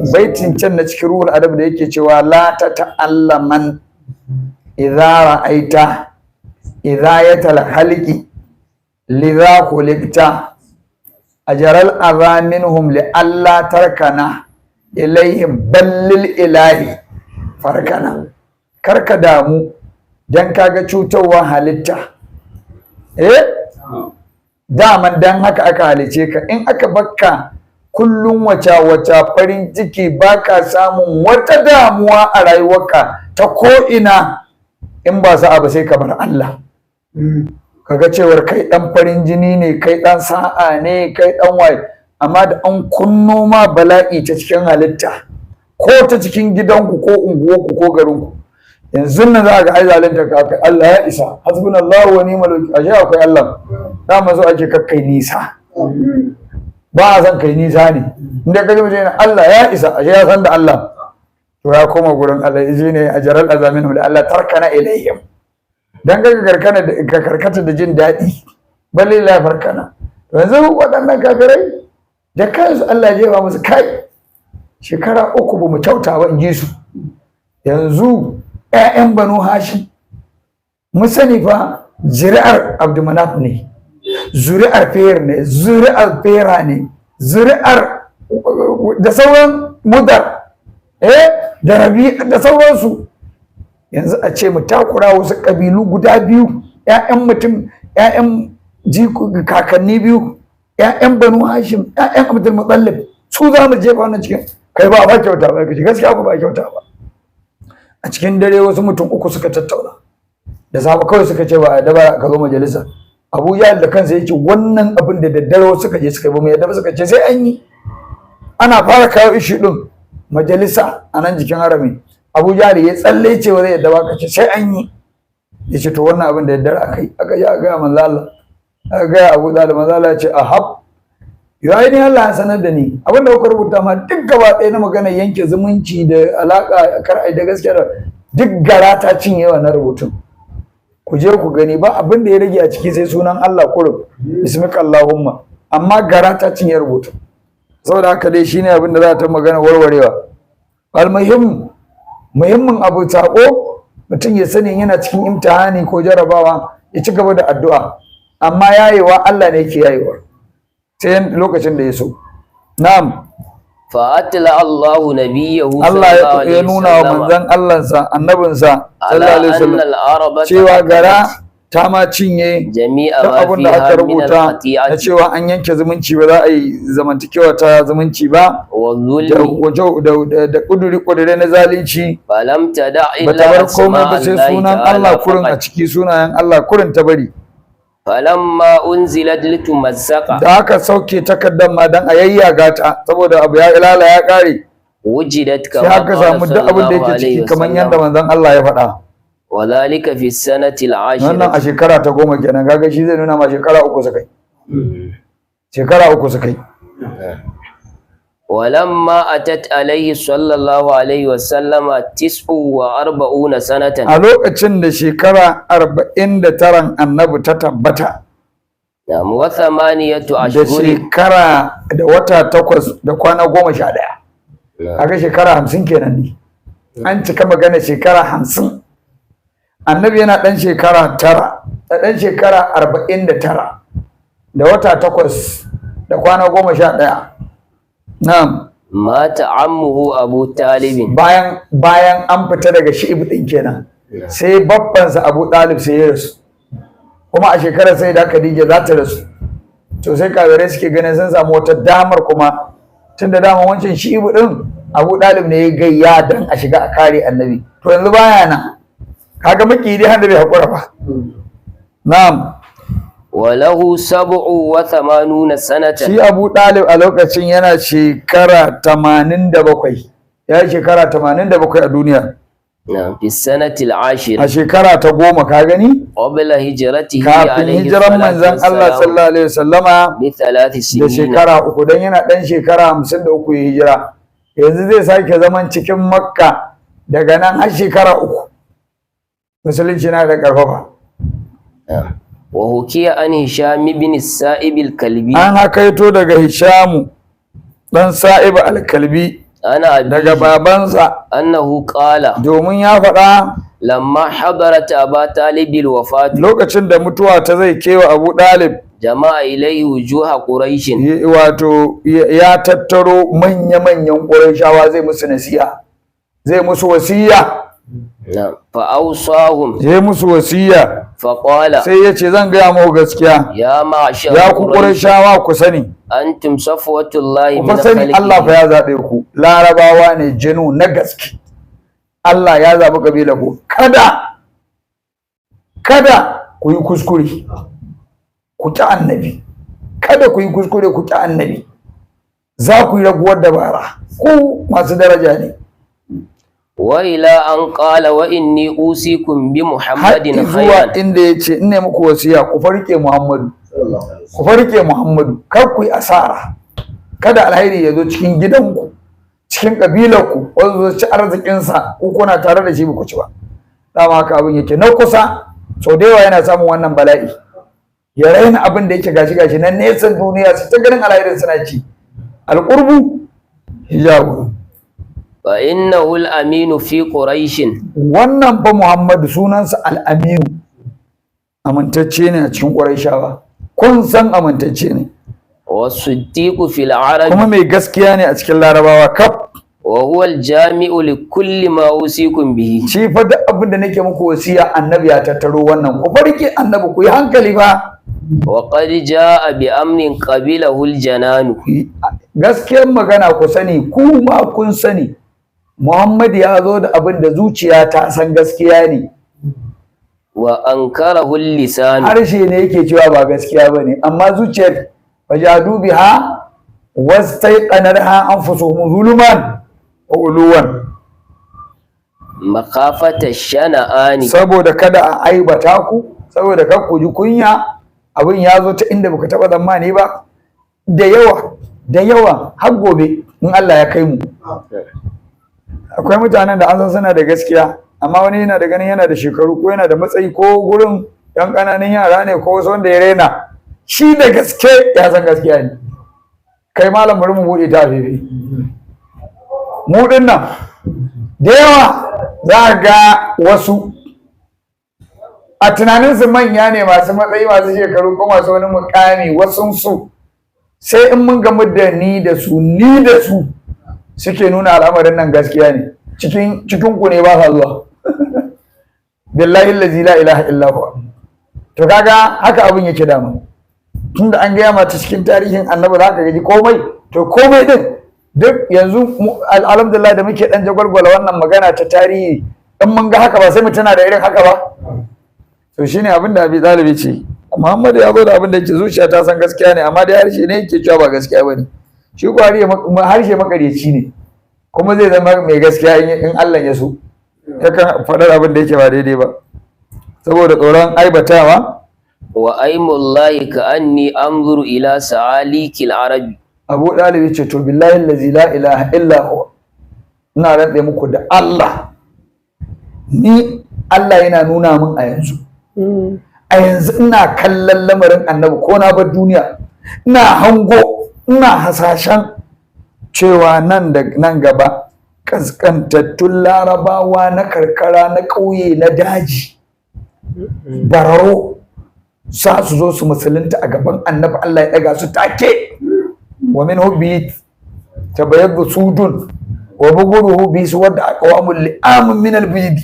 baitin can na cikin Ruhul Adab da yake cewa la ta ta'allaman idza ra'aita idhayatal khalqi lidha khuliqta ajaral adha minhum li alla tarkana ilaihim ballil ilahi farkana. Karka damu dan kaga cutarwa halitta, daman dan haka aka halice ka. In aka bakka kullum waca waca farin ciki, baka samun wata damuwa a rayuwarka ta ko ina, in ba sa'a ba sai ka bar Allah. Kaga cewar kai dan farin jini ne, kai dan sa'a ne, kai dan waye, amma da an kunno ma bala'i ta cikin halitta ko ta cikin gidanku ko unguwarku ko garinku, yanzu nan za ga ai zalunta ka kai, Allah ya isa, hasbunallahu wa ni'mal wakil. Ashe akwai Allah. Dama so ake kakkai nisa, ba a san kai nisa ne. Inda ka ji mutum yana Allah ya isa, ashe ya san da Allah, to ya koma gurin Allah. Shi ne ajaral azamin da Allah tarkana ilayhim, dan ka karkana ka karkata da jin daɗi, balle la farkana. To yanzu waɗannan kafirai da kansu Allah ya jefa musu, kai shekara 3 ba mu kyauta ba, in ji su. Yanzu ƴaƴan Banu Hashim, mun sani fa zuri'ar Abdulmanaf ne, zuri'ar Fehir ne, zuri'ar Fera ne, zuri'ar da sauran Mudar, da Rabi da sauransu. Yanzu a ce mu takura wasu ƙabilu guda biyu, ƴaƴan mutum, ƴaƴan kakanni biyu, ƴaƴan Banu Hashim, ƴaƴan Abdul Muttalib, su za mu jefa wannan cikin kai ba ba kyauta ba. Kace gaskiya ba kyauta ba. A cikin dare wasu mutum 3 suka tattauna, da safe kawai suka ce ba a daba ka zo majalisa. Abu Jahal da kansa yake wannan abin da daddare wasu suka je suka yi ba mu yadda ba, suka ce sai an yi. Ana fara kawo ishi din majalisa a nan jikin harami, Abu Jahal ya tsalle ce wa zai yadda ba, ka ce sai an yi. Ya ce to wannan abin da daddare aka yi, aka je aka gaya manzo Allah, aka gaya Abu Talib. Manzo Allah ya ce ahab, yau ai ni Allah ya sanar da ni abin da kuka rubuta ma duk gaba ɗaya na magana yanke zumunci da alaka kar ai da gaskiya da duk gara ta cinye wannan rubutun. Ku je ku gani, ba abin da ya rage a ciki sai sunan Allah kurum, bismika Allahumma, amma gara ta cinye rubutun. Saboda haka dai shine abin da za ta magana warwarewa. Almuhim, muhimmin abu sako, mutum ya sani yana cikin imtihani ko jarabawa ya ci gaba da addu'a, amma yayewa Allah ne yake yayewa. Sai lokacin da ya so. Na'am. فأطلع الله نبيه صلى Allah الله ya عليه nuna wa وسلم manzon Allahnsa, annabinsa على sallallahu alaihi أن wasallam العرب cewa gara تأكلت ta ma cinye جميع duk ما abin da aka فيها من rubuta na الخطيئة cewa an yanke zumunci, ba za a yi zamantakewa ta zumunci ba da والظلم. Da kuduri kudure na zalunci. فلم تدع Ba ta إلا bar komai أسماء ba sai الله sunan تعالى Allah kurin a فقط. ciki, sunayen Allah kurin ta bari. فلما أنزلت لتمزق Da aka sauke takardar ma dan a yayyaga ta saboda abu ya lala ya kare, وجدت sai كما aka قال samu duk صلى abin da الله yake عليه ciki kamar yadda وسلم. manzon Allah ya faɗa. وذلك في السنة Wannan العاشرة. a shekara ta 10 kenan. Kaga shi zai nuna ma shekara 3 suka yi, shekara 3 suka yi. ولما أتت عليه صلى الله عليه وسلم 49 سنة، A lokacin da shekara 49 annabi ta tabbata نعم، وثمانية da أشهر، shekara da wata 8 da kwana 11, kaga shekara 50 kenan ne. An cika magana shekara 50. Annabi yana ɗan shekara 9 da ɗan shekara 49 da wata 8 da kwana 11. Na'am. مات عمه أبو طالب. Bayan an fita daga shi'ib din kenan, sai babbansa Abu Dalib sai ya rasu, kuma a shekarar sai da Khadija za ta rasu. To sai kafirai suke ganin sun samu wata damar kuma, tunda dama wancan shi'ib din Abu Dalib ne ya gayya dan a shiga a kare annabi. To yanzu baya nan, kaga maki dai hannu bai hakura ba. Na'am. وله 87 سنة. Shi Abu Dalib a lokacin yana shekara 87, ya yi shekara 87 a duniya. نعم، في السنة العاشرة A shekara ta 10, ka gani, قبل هجرته kafin عليه hijiran الصلاة manzon Allah والسلام sallallahu alaihi wasallama بثلاث da سنين. shekara 3, dan yana dan shekara 53 ya hijira. Yanzu zai sake zaman cikin Makka daga nan har shekara 3, musulunci na da karfafa. نعم. وحكي عن هشام بن السائب الكلبي An hakaito daga Hishamu dan Sa'ib al-Kalbi أنا daga أبيه babansa أنه قال domin ya faɗa لما حضرت أبا طالب الوفاة lokacin da mutuwa ta zai kewa Abu Dalib, جمع إليه وجوه قريش. Wato ya tattaro manya-manyan Qurayshawa zai musu nasiha, zai musu wasiya. نعم، فأوصاهم Zai musu wasiya. فقال Sai ya ce, zan gaya muku gaskiya, يا معشر ya ku قريش، Qurayshawa, ku sani, أنتم صفوة الله ku من fa sani Allah fa خلقه. ya zaɓe ku, Larabawa ne jinu na gaske. Allah ya zaɓi ƙabilar ku. Kada ku yi kuskure ku ƙi annabi, kada ku yi kuskure ku ƙi annabi. Za ku yi raguwar dabara, ku masu daraja ne. وإلى أن قال وإني أوصيكم Har بمحمد zuwa خيرا. inda ya ce, ina muku wasiya ku farke Muhammadu, ku farke Muhammadu, kar ku yi asara, kada alheri ya zo cikin gidanku, cikin kabilarku, wasu su ci arzikinsa, ku kuna tare da shi ba ku ci ba. Dama haka abin yake, na kusa sau da yawa yana samun wannan bala'i, ya raina abin da yake gashi gashi na nesan duniya su ta ganin alherin suna ci. Alqurbu hijabu. فإنه الأمين في قريش. Wannan fa Muhammadu sunansa Al-Aminu, amintacce ne a cikin Qurayshawa, kun san amintacce ne. والصديق في العرب. Kuma mai gaskiya ne a cikin Larabawa kaf. وهو الجامع لكل ما أوصيكم به. Shi fa duk abin da nake muku wasiya annabi ya tattaro wannan. Ku farke annabi, ku yi hankali fa. وقد جاء بأمر قبله الجنان. Gaskiyar magana, ku sani, ku ma kun sani, Muhammad ya zo da abin da zuciya ta san gaskiya ne, وأنكره اللسان. harshe ne yake cewa ba gaskiya bane, amma zuciyar fajadu biha wastaiqanarha anfusuhum zuluman wa uluwan. مخافة الشنآن. Saboda kada a aibata ku, saboda kar ku ji kunya, abin ya zo ta inda baka taba tsammani ba. Da yawa da yawa, har gobe in Allah ya kai mu, akwai mutanen da an san suna da gaskiya, amma wani yana da ganin yana da shekaru ko yana da matsayi ko gurin yan ƙananan yara ne ko wasu wanda ya raina shi, da gaske ya san gaskiya ne. Kai malam, bari mu buɗe ta fefe mu din nan. Da yawa za a ga wasu a tunaninsu manya ne, masu matsayi, masu shekaru ko masu wani mukami, wasunsu Sai in mun gamu da ni da su, ni da su suke nuna al'amarin nan gaskiya ne. Cikin cikin ku ne ba sa zuwa. Billahi allazi la ilaha illa huwa. To kaga haka abin yake dama. Tunda an gaya mata cikin tarihin annabi za ka gaji komai, to komai din duk yanzu alhamdulillah da muke dan jagwalgwala wannan magana ta tarihi, in mun ga haka ba sai mu tana da irin haka ba. To shine abin da Abi Talib ce, Muhammadu ya zo da abin da yake zuciya ta san gaskiya ne, amma dai harshe ne yake cewa ba gaskiya bane. Shi ko harshe makaryaci ne, kuma zai zama mai gaskiya in Allah ya so, yakan faɗar abin da yake ba daidai ba saboda tsoron aibatawa. Wa aimullahi ka anni anzuru ila sa'alikil arabi. Abu Dalib ce, to billahi allazi la ilaha illa huwa, ina rantse muku da Allah, ni Allah yana nuna min a yanzu, a yanzu ina kallon lamarin annabi, ko na bar duniya ina hango, ina hasashen cewa nan da nan gaba kaskantattun Larabawa na karkara, na ƙauye, na daji, bararo, sa su zo su musulunta a gaban annabi. Allah ya ɗaga su take. Wa min hubbi tabayyadu sudun wa buguruhu bi su wadda aqwamul li'amun min al-bid.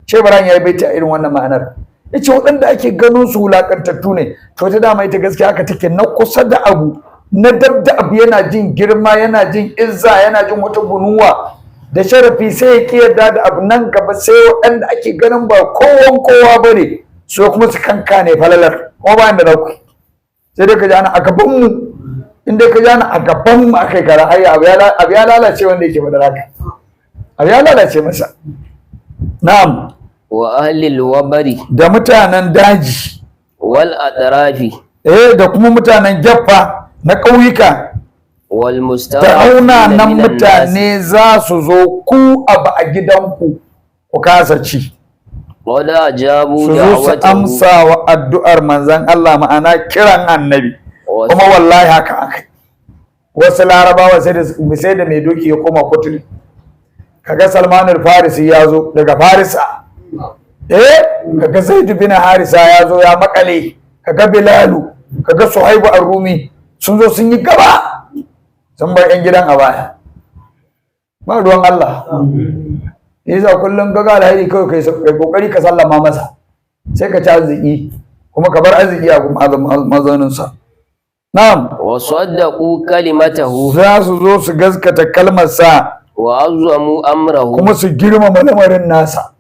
Shebran yayi baiti a irin wannan ma'anar, yace waɗanda ake ganin su wulakantattu ne. To ta dama ita gaskiya haka take, na kusa da abu, na dab da abu, yana jin girma, yana jin izza, yana jin wata bunuwa da sharafi, sai ya ki yarda da abu. Nan gaba sai waɗanda ake ganin ba kowan kowa bane su kuma su kanka ne falalar, kuma bayan da za ku sai dai ka ji ana a gaban mu. In dai ka ji ana a gaban mu akai kara, ai abu ya lalace. Wanda yake faɗar haka, abu ya lalace masa. Na'am. Wa ahlil wabari. Da mutanen daji. Wal atrafi. Eh, da kuma mutanen geffa na ƙauyuka. Wal Da mustad'afina raunanan minan nas. Mutane za su zo, ku abu a gidanku ku kasa ci, Qad ajabu su zo su da'watahu. amsa wa addu'ar manzan Allah, ma'ana kiran annabi. Kuma wallahi haka akai. Wasu Larabawa sai da mai doki ya koma kuturi, kaga Salman al-Farisi ya zo daga Farisa, eh, kaga Zaid bin Harisa ya zo ya makale, kaga Bilalu, kaga Suhaibu ar-Rumi sun zo sun yi gaba, sun bar yan gidan a baya. Ba ruwan Allah. Yasa kullum kaga alheri kawai kai kokari ka sallama masa, sai ka ci arziki kuma ka bar arziki a mazauninsa. Na'am. Wa saddaqu kalimatahu. Za su zo su gaskata kalmarsa. Wa azzamu amrahu. Kuma su girmama lamarin nasa.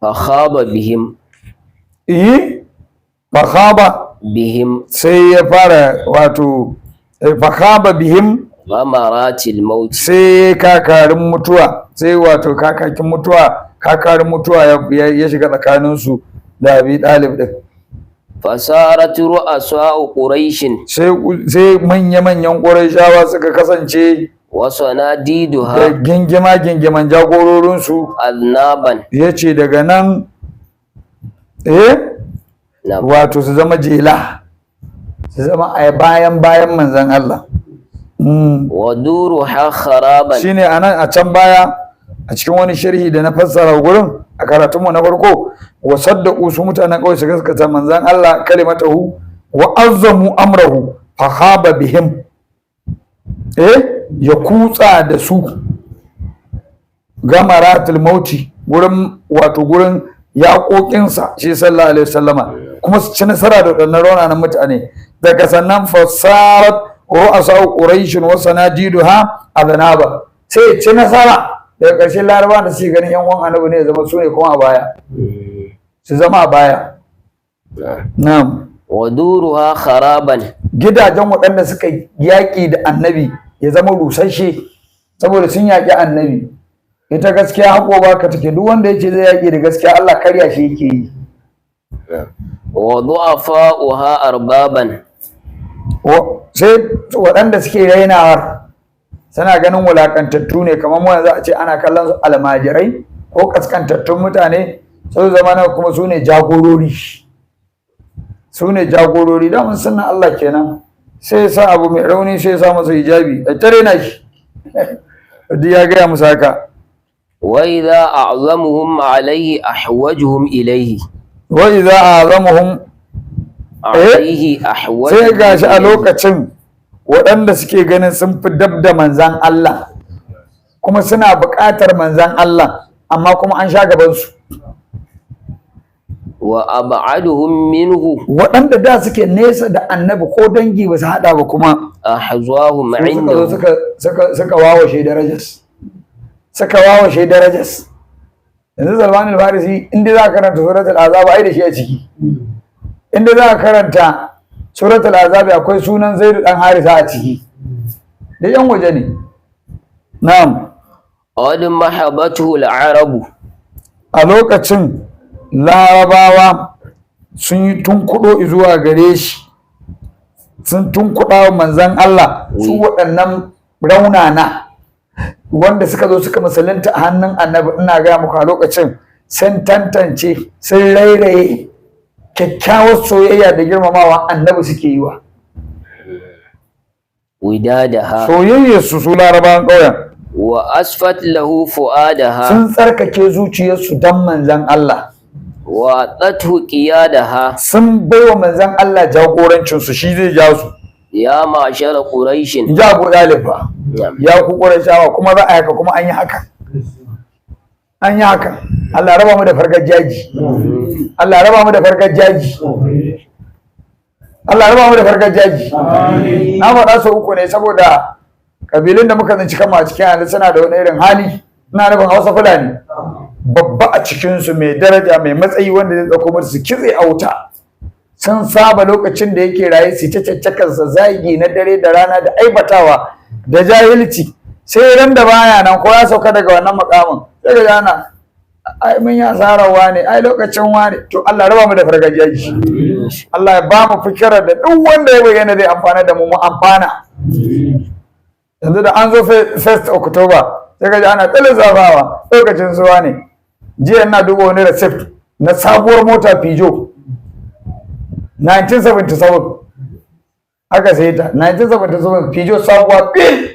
Fa khaba bihim. Eh, fakhaba bihim. Sai ya fara wato fakhaba bihim. Ghamaratil maut. Sai kakarin mutuwa, sai wato kakakin mutuwa, kakarin mutuwa ya shiga tsakaninsu da Abi Dalib din. Fasarat ru'asa'u quraishin. Sai manya-manyan Qurayshawa suka kasance wa da sanadiduha. gingima gingiman jagororinsu. Aznaban. Ya ce daga nan, eh, Na. wato su zama jela, su zama a bayan bayan manzan Allah. Wa duruha kharaban. Shine anan a can baya a cikin wani sharhi da na fassara gurin a karatunmu na farko, wa saddaqu, su mutanen kawai su gaskata manzan Allah, kalimatahu wa azzamu amrahu, fa khaba bihim, eh, ya kutsa da su gamaratul mauti, gurin wato gurin yaƙoƙinsa shi sallallahu alaihi wasallama, kuma su ci nasara da waɗannan raunanan mutane. Daga sannan fasarat ru'asa quraish wa sanadiduha adnaba, sai ya ci nasara. Daga ƙarshen Laraba da suke ganin yan uwan annabi ne, ya zama su ne kuma a baya, su zama a baya. Na'am. Wa duruha kharaban. Gidajen waɗanda suka yaƙi da annabi ya zama rusasshe saboda sun yaƙi annabi. Ita gaskiya haƙo ba ka take. Duk wanda yace zai yaƙi da gaskiya, Allah karya shi yake yi. Wa du'afa'uha arbaban. Sai waɗanda suke rainawar suna ganin wulaƙantattu ne, kamar mu yanzu a ce ana kallon su almajirai ko kaskantattun mutane, sai su zama na kuma su ne jagorori, su ne jagorori. Da mun sannan Allah kenan, sai ya sa abu mai rauni, sai ya sa masa hijabi a tare na shi. Duk ya gaya musu haka. Wa idha a'zamuhum alayhi ahwajuhum ilayhi. Wa idza azamuhum Alayhi ahwajuhum sai gashi a ilayhi. lokacin Waɗanda suke ganin sun fi dab da manzan Allah kuma suna buƙatar manzan Allah, amma kuma an sha gabansu. Wa ab'aduhum minhu. Waɗanda da suke nesa da annabi, ko dangi ba su haɗa ba, kuma ahzahum su suka zo 'indahu. suka wawashe darajas, suka wawashe darajas. Yanzu Salman al-Farisi, in dai za ka karanta Suratul Azab, ai da shi a ciki. In dai za ka karanta Suratul Azab, akwai sunan Zaid dan Harisa a ciki. Da yan waje ne. Na'am. Qad mahabatuhu al-arabu. A lokacin Larabawa sun yi tunkuɗo zuwa gare shi, sun tunkuɗa wa manzan Allah su waɗannan raunana wanda suka zo suka musulunta a hannun annabi. Ina gaya muku, a lokacin sun tantance, sun rairaye, kyakkyawar soyayya da girmamawa annabi suke yi wa. Widadaha. Soyayyar su, su Larabawan ƙauyen, wa asfat lahu fu'adaha. Sun tsarkake zuciyarsu don manzan Allah. Wa atathu qiyadaha. Sun baiwa manzan Allah jagorancinsu, shi zai ja su. Ya ma'shara quraish. In ji Abu Dalib fa, ya ku Qurayshawa, kuma za a haka, kuma an yi haka, an yi haka. Allah raba mu da fargar jaji, Allah raba mu da fargar jaji, Allah raba mu da fargar jaji. Na faɗa sau uku ne saboda kabilun da muka tsinci kanmu a cikin yanzu suna da wani irin hali. Ina nufin Hausa Fulani. Babba a cikinsu, mai daraja, mai matsayi, wanda zai ɗauko musu su kitse a wuta, sun saba lokacin da yake raye su ta caccakarsa, zagi na dare da rana da aibatawa da jahilci. Sai ran da baya nan ko ya sauka daga wannan makamin, sai ga ana, "Ai mun yi asarar wane, ai lokacin wane." To, Allah raba mu da fargajiyaji. Allah ya ba mu fikira da duk wanda ya bayyana zai amfana da mu, mu amfana. Yanzu da an zo 1st October, sai ka ji ana zafawa lokacin zuwa ne. Jiya ina duba wani receipt na sabuwar mota Peugeot 1977 aka sai ta, 1977 Peugeot, sabuwa fil.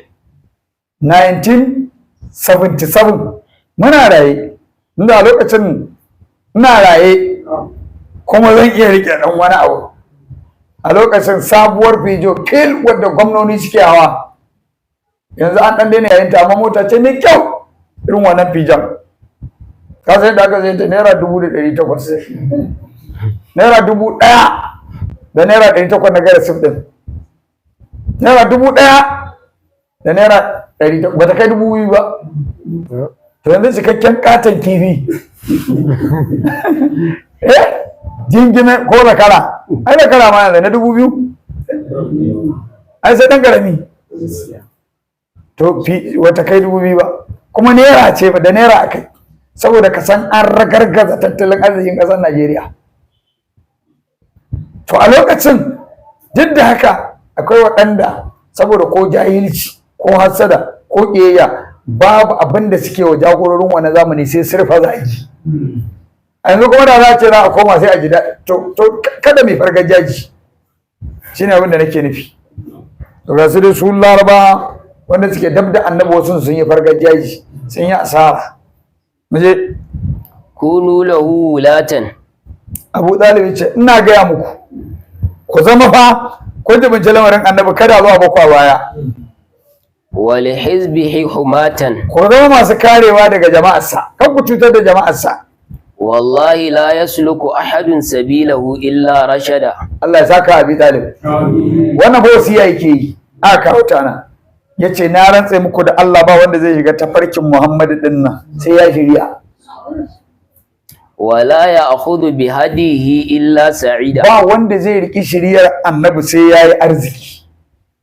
1977 muna raye, inda a lokacin ina raye kuma zan iya rike dan wani abu. A lokacin sabuwar Peugeot fil wadda gwamnoni suke hawa, yanzu an dan daina yayin ta, amma mota ce mai kyau irin wannan Peugeot. Ka san yadda aka sai ta? Naira 1,800, naira 1,800 na gara receipt din, naira 1,800, ba ta kai 2,000 ba. To yanzu cikakken katon kifi, eh, jingime ko zakara, ai zakara ma yanzu na 2,000 ai sai dan karami. To fi wata kai 2,000 ba, kuma naira ce ba, da naira akai, saboda ka san an ragargaza tattalin arzikin ƙasar Najeriya. To a lokacin duk da haka akwai waɗanda saboda ko jahilci ko hasada ko ƙiyayya, babu abin da suke wa jagororin wani zamani sai sirfa zagi. A yanzu kuma da za a ce za a koma, sai a ji daɗi. To kada mai fargajaji, shine abin da nake nufi. To ga su dai, su Laraba wanda suke dab da annabi, wasu sun yi fargajaji, sun yi asara. Muje. Kunu lahu wulatan. Abu Dalib ce, ina gaya muku, ku zama fa kun jibinci lamarin annabi, kada zuwa bakwa baya. Wa li hizbihi humatan. Ku zama masu karewa daga jama'arsa, kan ku cutar da jama'arsa. Wallahi la yasluku ahadun sabilahu illa rashada. Allah ya saka Abi Talib. Wannan ba wasiya yake yi, aka kawo ta nan. Yace, na rantse muku da Allah, ba wanda zai shiga tafarkin Muhammadu din nan sai ya shirya. Wala ya'khudhu bi hadihi illa sa'ida. Ba wanda zai riki shiriyar annabi sai ya yi arziki.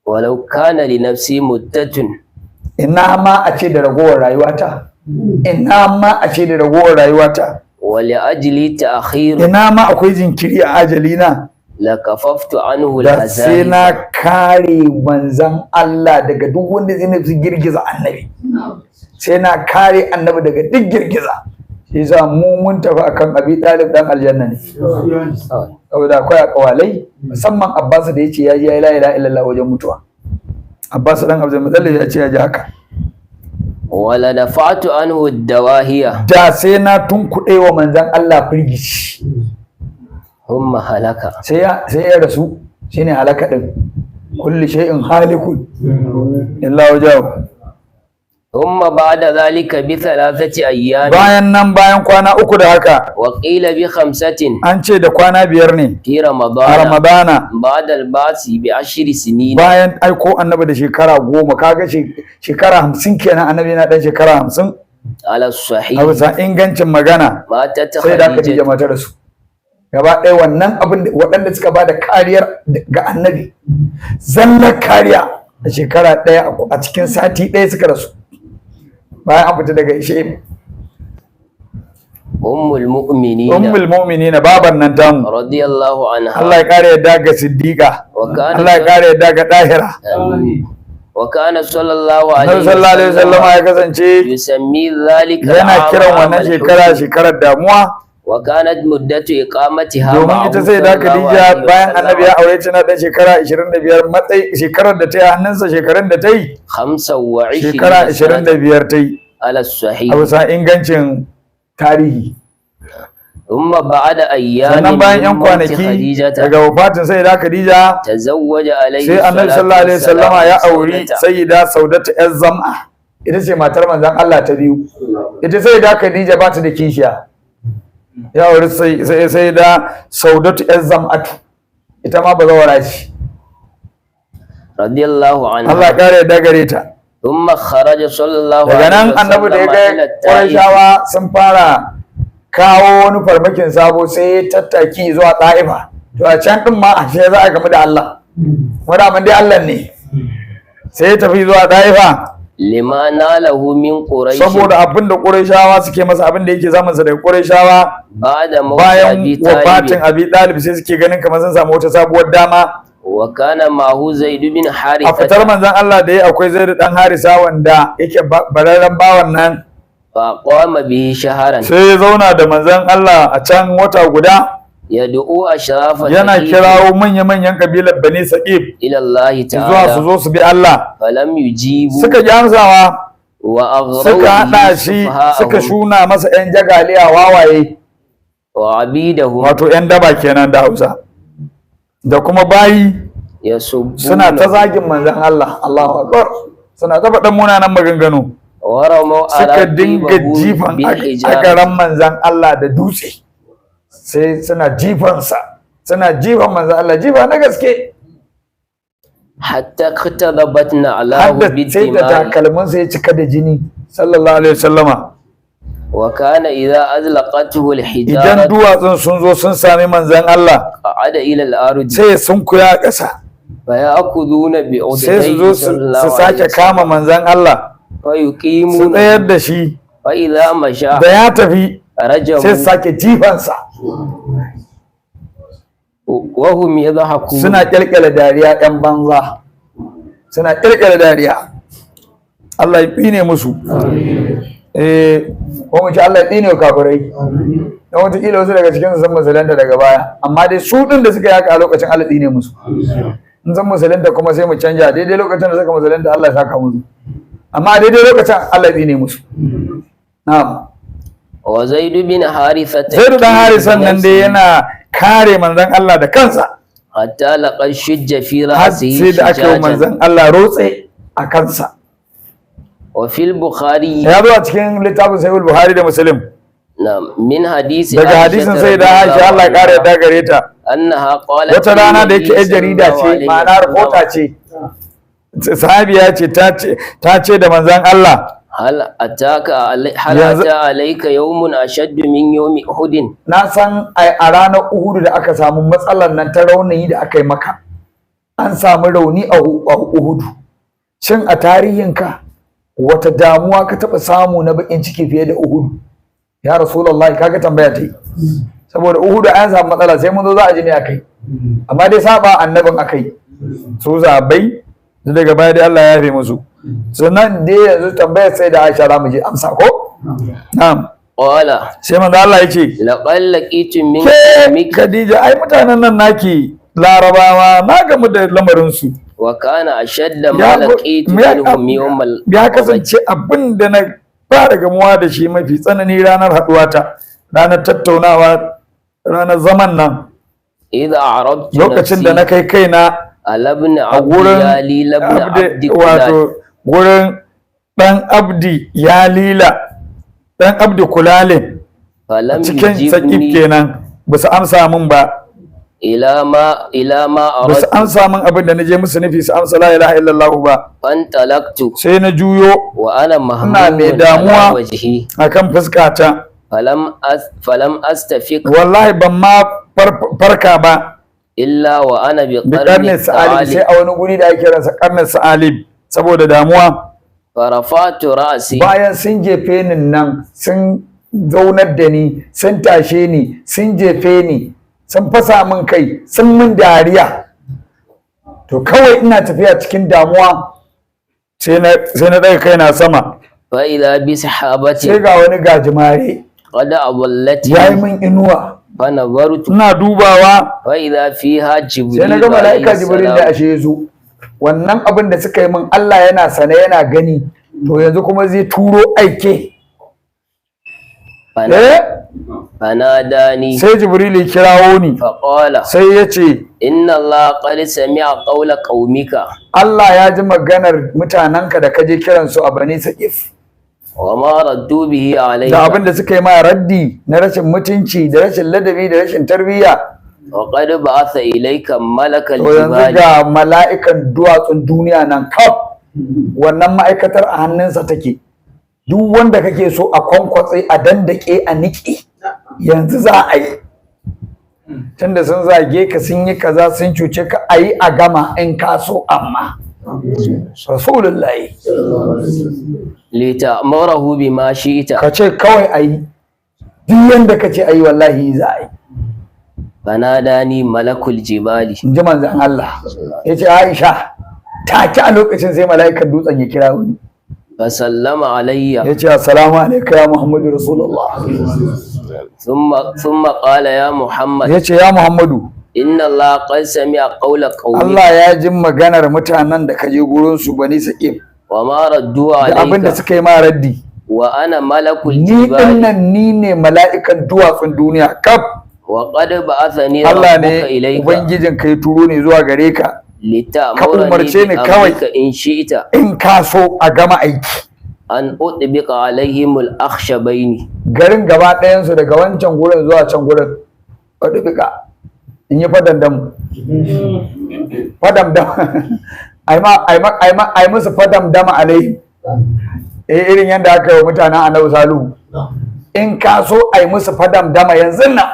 Walau kana li nafsi muddatun. Ina ma a ce da ragowar rayuwata, ina ma a ce da ragowar rayuwata. Wa li ajli ta'khir. Ina ma akwai jinkiri a ajalina. La kafaftu anhu Da sai al-azab. Na kare manzan Allah daga duk wanda zai nufi girgiza annabi, sai na kare annabi daga duk girgiza. Shi yasa mu mun tafi akan Abi Talib dan aljanna ne, saboda akwai akawalai, musamman Abbas da yace ya ji ya la ilaha illallah wajen mutuwa. Abbas dan Abdul Muttalib ya ce ya ji haka. Wala dafa'tu anhu ad-dawahiya. Da sai na tunkuɗe wa manzan Allah firgici. Humma halaka. Sai ya rasu, shine halaka din. Kulli shay'in halikun illa wajahu. ثم بعد ذلك بثلاثة أيام. Bayan nan, bayan kwana 3 da haka, وقيل بخمسة. An ce da kwana 5 ne في a رمضان Ramadana, بعد البعث ب10 سنين. Bayan aiko annabi da shekara 10, kaga shekara 50 kenan, annabi yana dan shekara 50. على A الصحيح. bisa ingancin magana, ماتت sai da Khadija خديجة. mata rasu gaba ɗaya. Wannan abin waɗanda suka ba da kariyar ga annabi, zallar kariya, a shekara ɗaya, a cikin sati ɗaya suka rasu bayan an fita daga ishe. أم المؤمنين. Ummul mu'minina, baban nan tamu. رضي الله عنها. Allah ya kare yadda ga Siddiqa. وكان Allah ya kare yadda ga Dahira. وكان صلى الله عليه Annabi sallallahu alaihi wasallam ya kasance يسمي ذلك yana العام kiran عام wannan shekara الحزن. shekarar damuwa. وكانت مدة إقامتها Domin معه ita sai da صلى الله Khadija, عليه bayan وسلم annabi ya aure ta na dan shekara 25, matsayi shekarar da ta yi a hannunsa, shekarun da ta yi 25 shekara سنة 25 ta yi, على الصحيح. A bisa ingancin tarihi. ثم بعد أيام Sannan bayan من yan موت kwanaki خديجة daga wafatin sai da Khadija, تزوج عليه sai annabi الصلاة sallallahu alaihi wasallama ya والسلام auri سودة. Sayyida Saudatu yar Zam'a, ita ce matar manzon Allah ta biyu. Ita Sayyida Khadija ba ta da kishiya. Ya auri sai Sayyida Saudatu yar Zam'atu, ita ma bazawara ce. رضي الله عنها. Allah ya kare yadda gare ta. ثم خرج صلى الله Daga nan عليه annabi da ya وسلم ga إلى الطائف. Qurayshawa sun fara kawo wani farmakin sabo, sai ya tattaki zuwa Ta'ifa. To a can din ma ashe za a gamu da Allah, wanda amma dai Allah ne. Sai ya tafi zuwa Ta'ifa. لما ناله من قريش. Saboda abin da Qurayshawa suke masa, abin da yake zamansa daga Qurayshawa بعد موت bayan أبي wafatin طالب. Abi Talib, sai suke ganin kamar sun samu wata sabuwar dama. وكان معه زيد بن A fitar حارثة. manzon Allah da ya akwai Zaid dan Harisa, wanda yake bararren bawan nan. فقام به شهرا. Sai ya zauna da manzon Allah a can wata guda, يدعو أشراف yana ثقيف kirawo manya-manyan kabilar Bani Saqif إلى الله zuwa su تعالى. zo su bi Allah. فلم يجيبوا. Suka ji amsawa, وأغروا suka به haɗa shi, suka سفهاءهم shuna masa 'yan jagaliya wawaye, وعبيدهم. wato 'yan daba kenan da Hausa, da kuma bayi, يسبون. suna ta zagin manzon Allah. Allahu akbar, suna ta faɗan munanan maganganu. ورموا Suka dinga أراقيبه jifan بالحجارة. agaran manzon Allah da dutse, sai suna jifansa, suna jifan manzon Allah jifa na gaske, حتى اقتضبت نعلاه har da sai da بالدماء. takalminsa ya cika da jini, sallallahu alaihi wasallama. وكان إذا أزلقته Idan الحجارة duwatsun sun zo sun sami manzon Allah, قعد إلى الأرض. sai ya sunkuya a ƙasa, فيأخذون sai su بعضديه zo صلى su الله su عليه sake وسلم kama manzon Allah su فيقيمون. tsayar da shi. فإذا مشى Da ya tafi, sai su رجموا sake jifansa. وهم يضحكون. Suna kyalkyala dariya, ɗan banza, suna kyalkyala dariya. Allah ya tsine musu. Eh, ko mu ce Allah ya tsine wa kafirai, don wataƙila wasu daga cikin su sun musulunta daga baya, amma dai su ɗin da suka yi haka a lokacin, Allah tsine musu. In sun musulunta kuma sai mu canja, daidai lokacin da suka musulunta Allah ya saka musu, amma daidai lokacin Allah ya tsine musu. Na'am. وزيد بن حارثة Zaidu dan Harisan nan dai yana kare manzon Allah da kansa, حتى لقد شج في har رأسه sai da aka yi wa شجاجا. manzon Allah rotse a kansa. وفي البخاري. Ya zo a cikin littafin Sahih Buhari da Muslim نعم، من حديث daga عائشة hadisin sai رضي da الله Aisha, Allah ya kare عنها yadda gare ta. أنها قالت Wata rana da للنبي yake yar صلى jarida الله ce, عليه ma'ana وسلم، rahota ce, sahabiya ce, ta ce da manzon Allah, هل أتاك هل yanzu أتى عليك يوم أشد من يوم أحد؟ Na san a ranar Uhudu da aka samu matsalar nan ta rauni da aka yi maka, an samu rauni a Uhudu. Shin a tarihinka wata damuwa ka taɓa samu na baƙin ciki fiye da Uhudu, ya Rasulullahi? Kaga tambaya ta yi, saboda Uhudu an samu matsala, sai mun zo za a ji ne akai, amma dai saba annabin akai su zabai da daga baya dai Allah ya yafe musu. Sannan dai yanzu tambayar sai da Aisha za mu je amsa ko? Na'am. قال Sai manzo Allah ya ce, لقد لقيت من ke قومك Khadija, ai mutanen nan naki Larabawa, na gamu da lamarin su. وكان أشد ما Ya لقيت ya منهم يوم ya العقبة kasance abin da na fara gamuwa da shi mafi tsanani ranar haduwata, ranar tattaunawa, ranar zaman nan, إذا عرضت lokacin da na نفسي kai kaina على ابن A عبد gurin يالي لابن Abdi, عبد كلال wato gurin ɗan Abdi ya lila, ɗan Abdi Kulalin فلم cikin Saƙif يجبني kenan, ba su amsa min ba, إلى ما ba su أردت. amsa min abin da na je musu nufi su amsa la ilaha illallah ba. فانطلقت Sai na juyo وأنا ina mai مهموم على damuwa وجهي akan fuskata. فلم أستفق Wallahi ban ma farka ba إلا وأنا bi بقرن karnin sa'alib, sai الثعالب. a wani guri da ake kiransa karnin sa'alib, saboda damuwa. فرفعت رأسي Bayan sun jefe ni nan, sun zaunar da ni, sun tashe ni, sun jefe ni, sun fasa min kai, sun min dariya. To kawai ina tafiya cikin damuwa, sai na daga kaina sama, فإذا sai بسحابة ga wani gajimare قد ya yi أضلتني min inuwa. فنظرت Ina dubawa فإذا فيها sai na جبريل ga عليه mala'ika Jibril da السلام. ashe ya zo. Wannan abin da suka yi min Allah yana sane yana gani, to yanzu kuma zai turo aike. فنا- Eh, فناداني sai Jibril ya kirawo ni, فقال sai ya ce إن الله قد سمع قول قومك Allah ya ji maganar mutanenka da kaje kiransu a Bani Saqif, وما ردوا به da عليك abin da suka yi ma raddi na rashin mutunci da rashin ladabi da rashin tarbiyya. وقد بعث إليك ملك To yanzu الجبال ga mala'ikan duwatsun duniya nan kaf, wannan ma'aikatar a hannunsa take. Duk wanda kake so a kwankwatse, a dandake, a niƙe, yanzu za a yi. Tunda sun zage ka, sun yi kaza, sun cuce ka, a yi a gama in ka so. Amma Rasulullahi لتأمره بما شئت. ka ce kawai a yi, duk yanda ka ce a yi wallahi za a yi. فناداني ملك الجبال. In ji manzon Allah ya ce Aisha, take a lokacin sai mala'ikan dutsen ya kira wani, فسلم علي. ya ce assalamu alaika ya Muhammadu Rasulullah. ثم قال يا محمد Ya ce ya Muhammadu, إن الله قد سمع قول قومك Allah ya ji maganar mutanen da ka je gurin su Bani Saqif وما ردوا da abin da عليك suka yi ma raddi. وأنا ملك Ni الجبال dinnan ni ne mala'ikan duwatsun duniya kaf. وقد بعثني Allah ربك ne إليك ubangijin ka ya turo ni zuwa gare ka ka لتأمرني umarce ni kawai بأمرك إن شئت in ka so a gama aiki. أن أطبق عليهم الأخشبين. Garin gaba ɗayansu daga wancan gurin zuwa can gurin wadda in yi fadandam fadamdam, ai musu fadamdama alaihim, eh, irin yadda aka yi wa mutanen Annabi Salihu. In ka so ai musu fadamdama yanzu nan,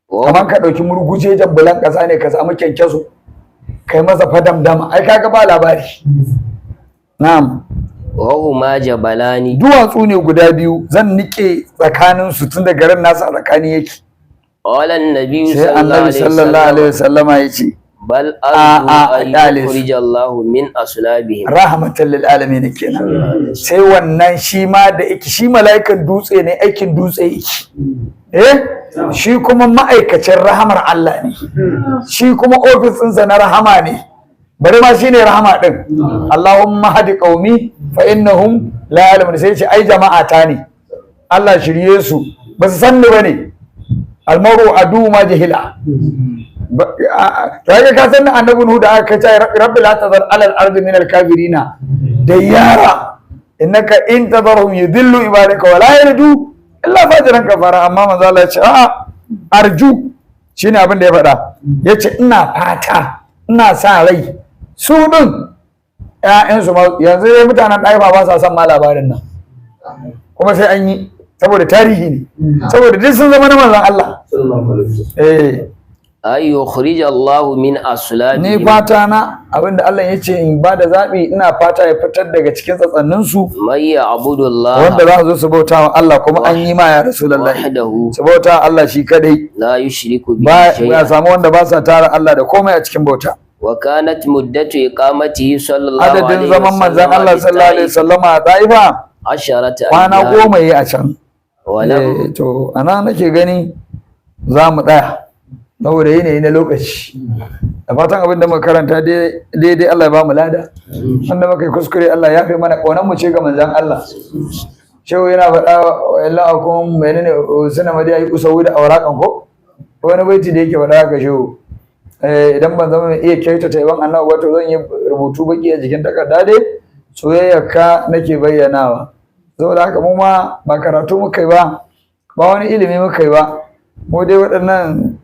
kamar ka ɗauki murgujejen bulan ƙasa ne ka samu kyankyaso kai masa fadamdama, ai kaga ba labari. Na'am. وهما جبلان. Duwatsu ne guda biyu zan nike tsakaninsu, tun da garin nasu a tsakani yake. قال النبي Sai صلى الله Annabi عليه sallallahu alaihi وسلم wasallama ya ce بل a أرجو أن ƙyale su. يخرج الله من أصلابهم. Rahmatan lil alamin kenan. Sai wannan shi ma da yake shi mala'ikan dutse ne, aikin dutse yake, eh, shi kuma ma'aikacin rahamar Allah ne, shi kuma ofis ɗinsa na rahama ne, bari ma shine rahama din. Allahumma hadi qaumi fa innahum la ya'lamun. Sai ce ai jama'a ta ne, Allah shirye su, ba su san ni bane. Almaru adu ma jahila. To ai ka san Annabi Nuhu da aka ce rabbi la tazar alal ardi min al kafirina dayyara innaka in tadharhum yudillu ibadaka wa la yalidu illa fajiran kafara. Amma manzo Allah ya ce a'a, arju shine abin da ya faɗa, yace ina fata, ina sa rai su din ƴaƴansu ma yanzu dai mutanen ɗaifa ba sa son ma labarin nan, kuma sai an yi saboda tarihi ne, saboda duk sun zama na manzon Allah. Eh. أن يخرج الله من Ni أصلابهم fata na, abinda Allah ya ce in ba da zaɓi, ina fata ya fitar daga cikin tsatsanninsu من يعبد الله wanda za su zo su bauta wa Allah. Kuma an yi ma ya Rasulullahi, وحده su bauta wa Allah shi kadai, لا يشرك به ba ya شيئا. samu wanda ba sa tara Allah da komai a cikin bauta. وكانت مدة إقامته صلى الله Adadin عليه zaman manzon وسلم Allah sallallahu alaihi بالطائف wasallama a Taifa 10 kwana أيام. 10 yayi a can. ولم Eh, to ana nake gani za mu tsaya saboda yanayi na lokaci. Da fatan abin da muka karanta daidai Allah ya ba mu lada, wanda muka yi kuskure Allah ya fi mana. Ƙaunar mu ce ga manzon Allah. Shehu yana faɗa wa illa akum menene suna madiya yi usawu da aurakan ko wani baiti da yake faɗa ga shehu. Idan ban zama mai iya kyautata yaban annabi ba, to zan yi rubutu baki a jikin takarda dai soyayyarka nake bayyanawa. Saboda haka mu ma ba karatu muka yi ba, ba wani ilimi muka yi ba, mu dai waɗannan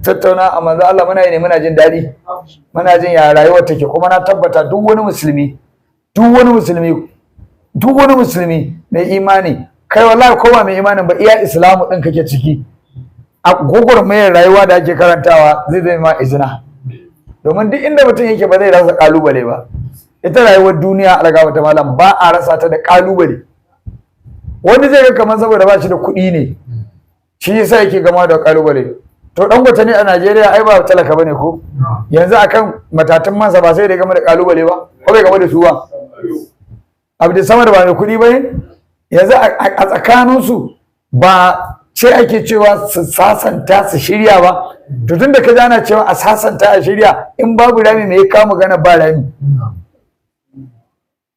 tattauna a manzo Allah muna yi ne muna jin daɗi, muna jin ya rayuwar take. Kuma na tabbata duk wani musulmi, duk wani musulmi, duk wani musulmi mai imani, kai wallahi ko ba mai imanin ba, iya islamu din kake ciki a gwagwarmayar rayuwa da ake karantawa zai zai ma izina, domin duk inda mutum yake ba zai rasa kalubale ba. Ita rayuwar duniya, algawa ta malam, ba a rasa ta da kalubale. Wani zai ga kamar saboda ba shi da kuɗi ne shi yasa yake gama da kalubale. To Dangote ne a Najeriya ai ba talaka bane ko yanzu akan matatan mansa ba sai da ya gama da kalubale ba, ko bai gama da su ba? Abdul Samad ba mai kuɗi bane yanzu a tsakaninsu, ba ce ake cewa su sasanta su shirya ba? To tun da ka ana cewa a sasanta a shirya, in babu rami me ya kama gana ba rami?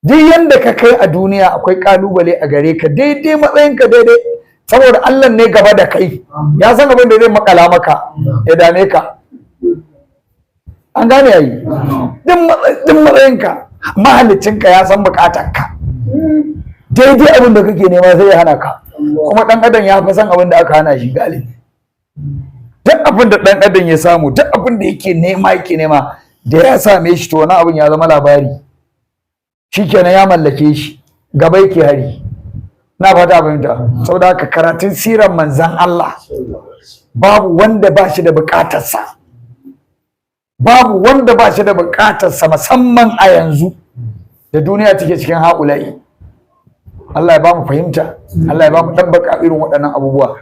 Duk yanda ka kai a duniya akwai kalubale a gare ka, daidai matsayinka, daidai, saboda Allah ne gaba da kai, ya san abin da zai makala maka ya dame ka. An gane yayi? Duk matsayinka, mahaliccinka ya san bukatarka, daidai abin da kake nema sai ya hana ka. Kuma dan adam ya fi san abin da aka hana shi galibi. Duk abin da dan adam ya samu, duk abin da yake nema yake nema, da ya same shi, to wani abin ya zama labari, shikenan ya mallake shi, gaba yake hari. Na fata fahimta. Saboda haka karatun sirar manzan Allah, babu wanda ba shi da bukatarsa, babu wanda ba shi da bukatarsa, musamman a yanzu da duniya take cikin haƙula'i. Allah ya ba mu fahimta, Allah ya ba mu ɗabbaka irin waɗannan abubuwa.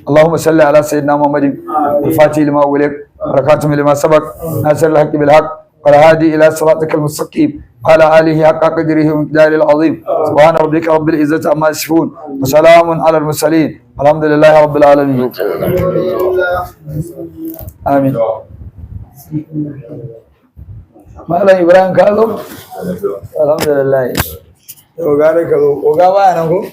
Allahumma salli ala sayyidina Muhammadin al-Fatih lima ughliq, barakatuhu lima sabaq, nasir al-haqqi bil haqq, wal hadi ila siratikal mustaqim, ala alihi haqqa qadrihi wa miqdarihi al-azim. Subhana rabbika rabbil izzati amma yasifun, wa salamun ala al-mursalin, alhamdulillahi rabbil alamin. Amin. Malam Ibrahim, ka zo? Alhamdulillah. Yau gare ka zo, oga baya nan ko?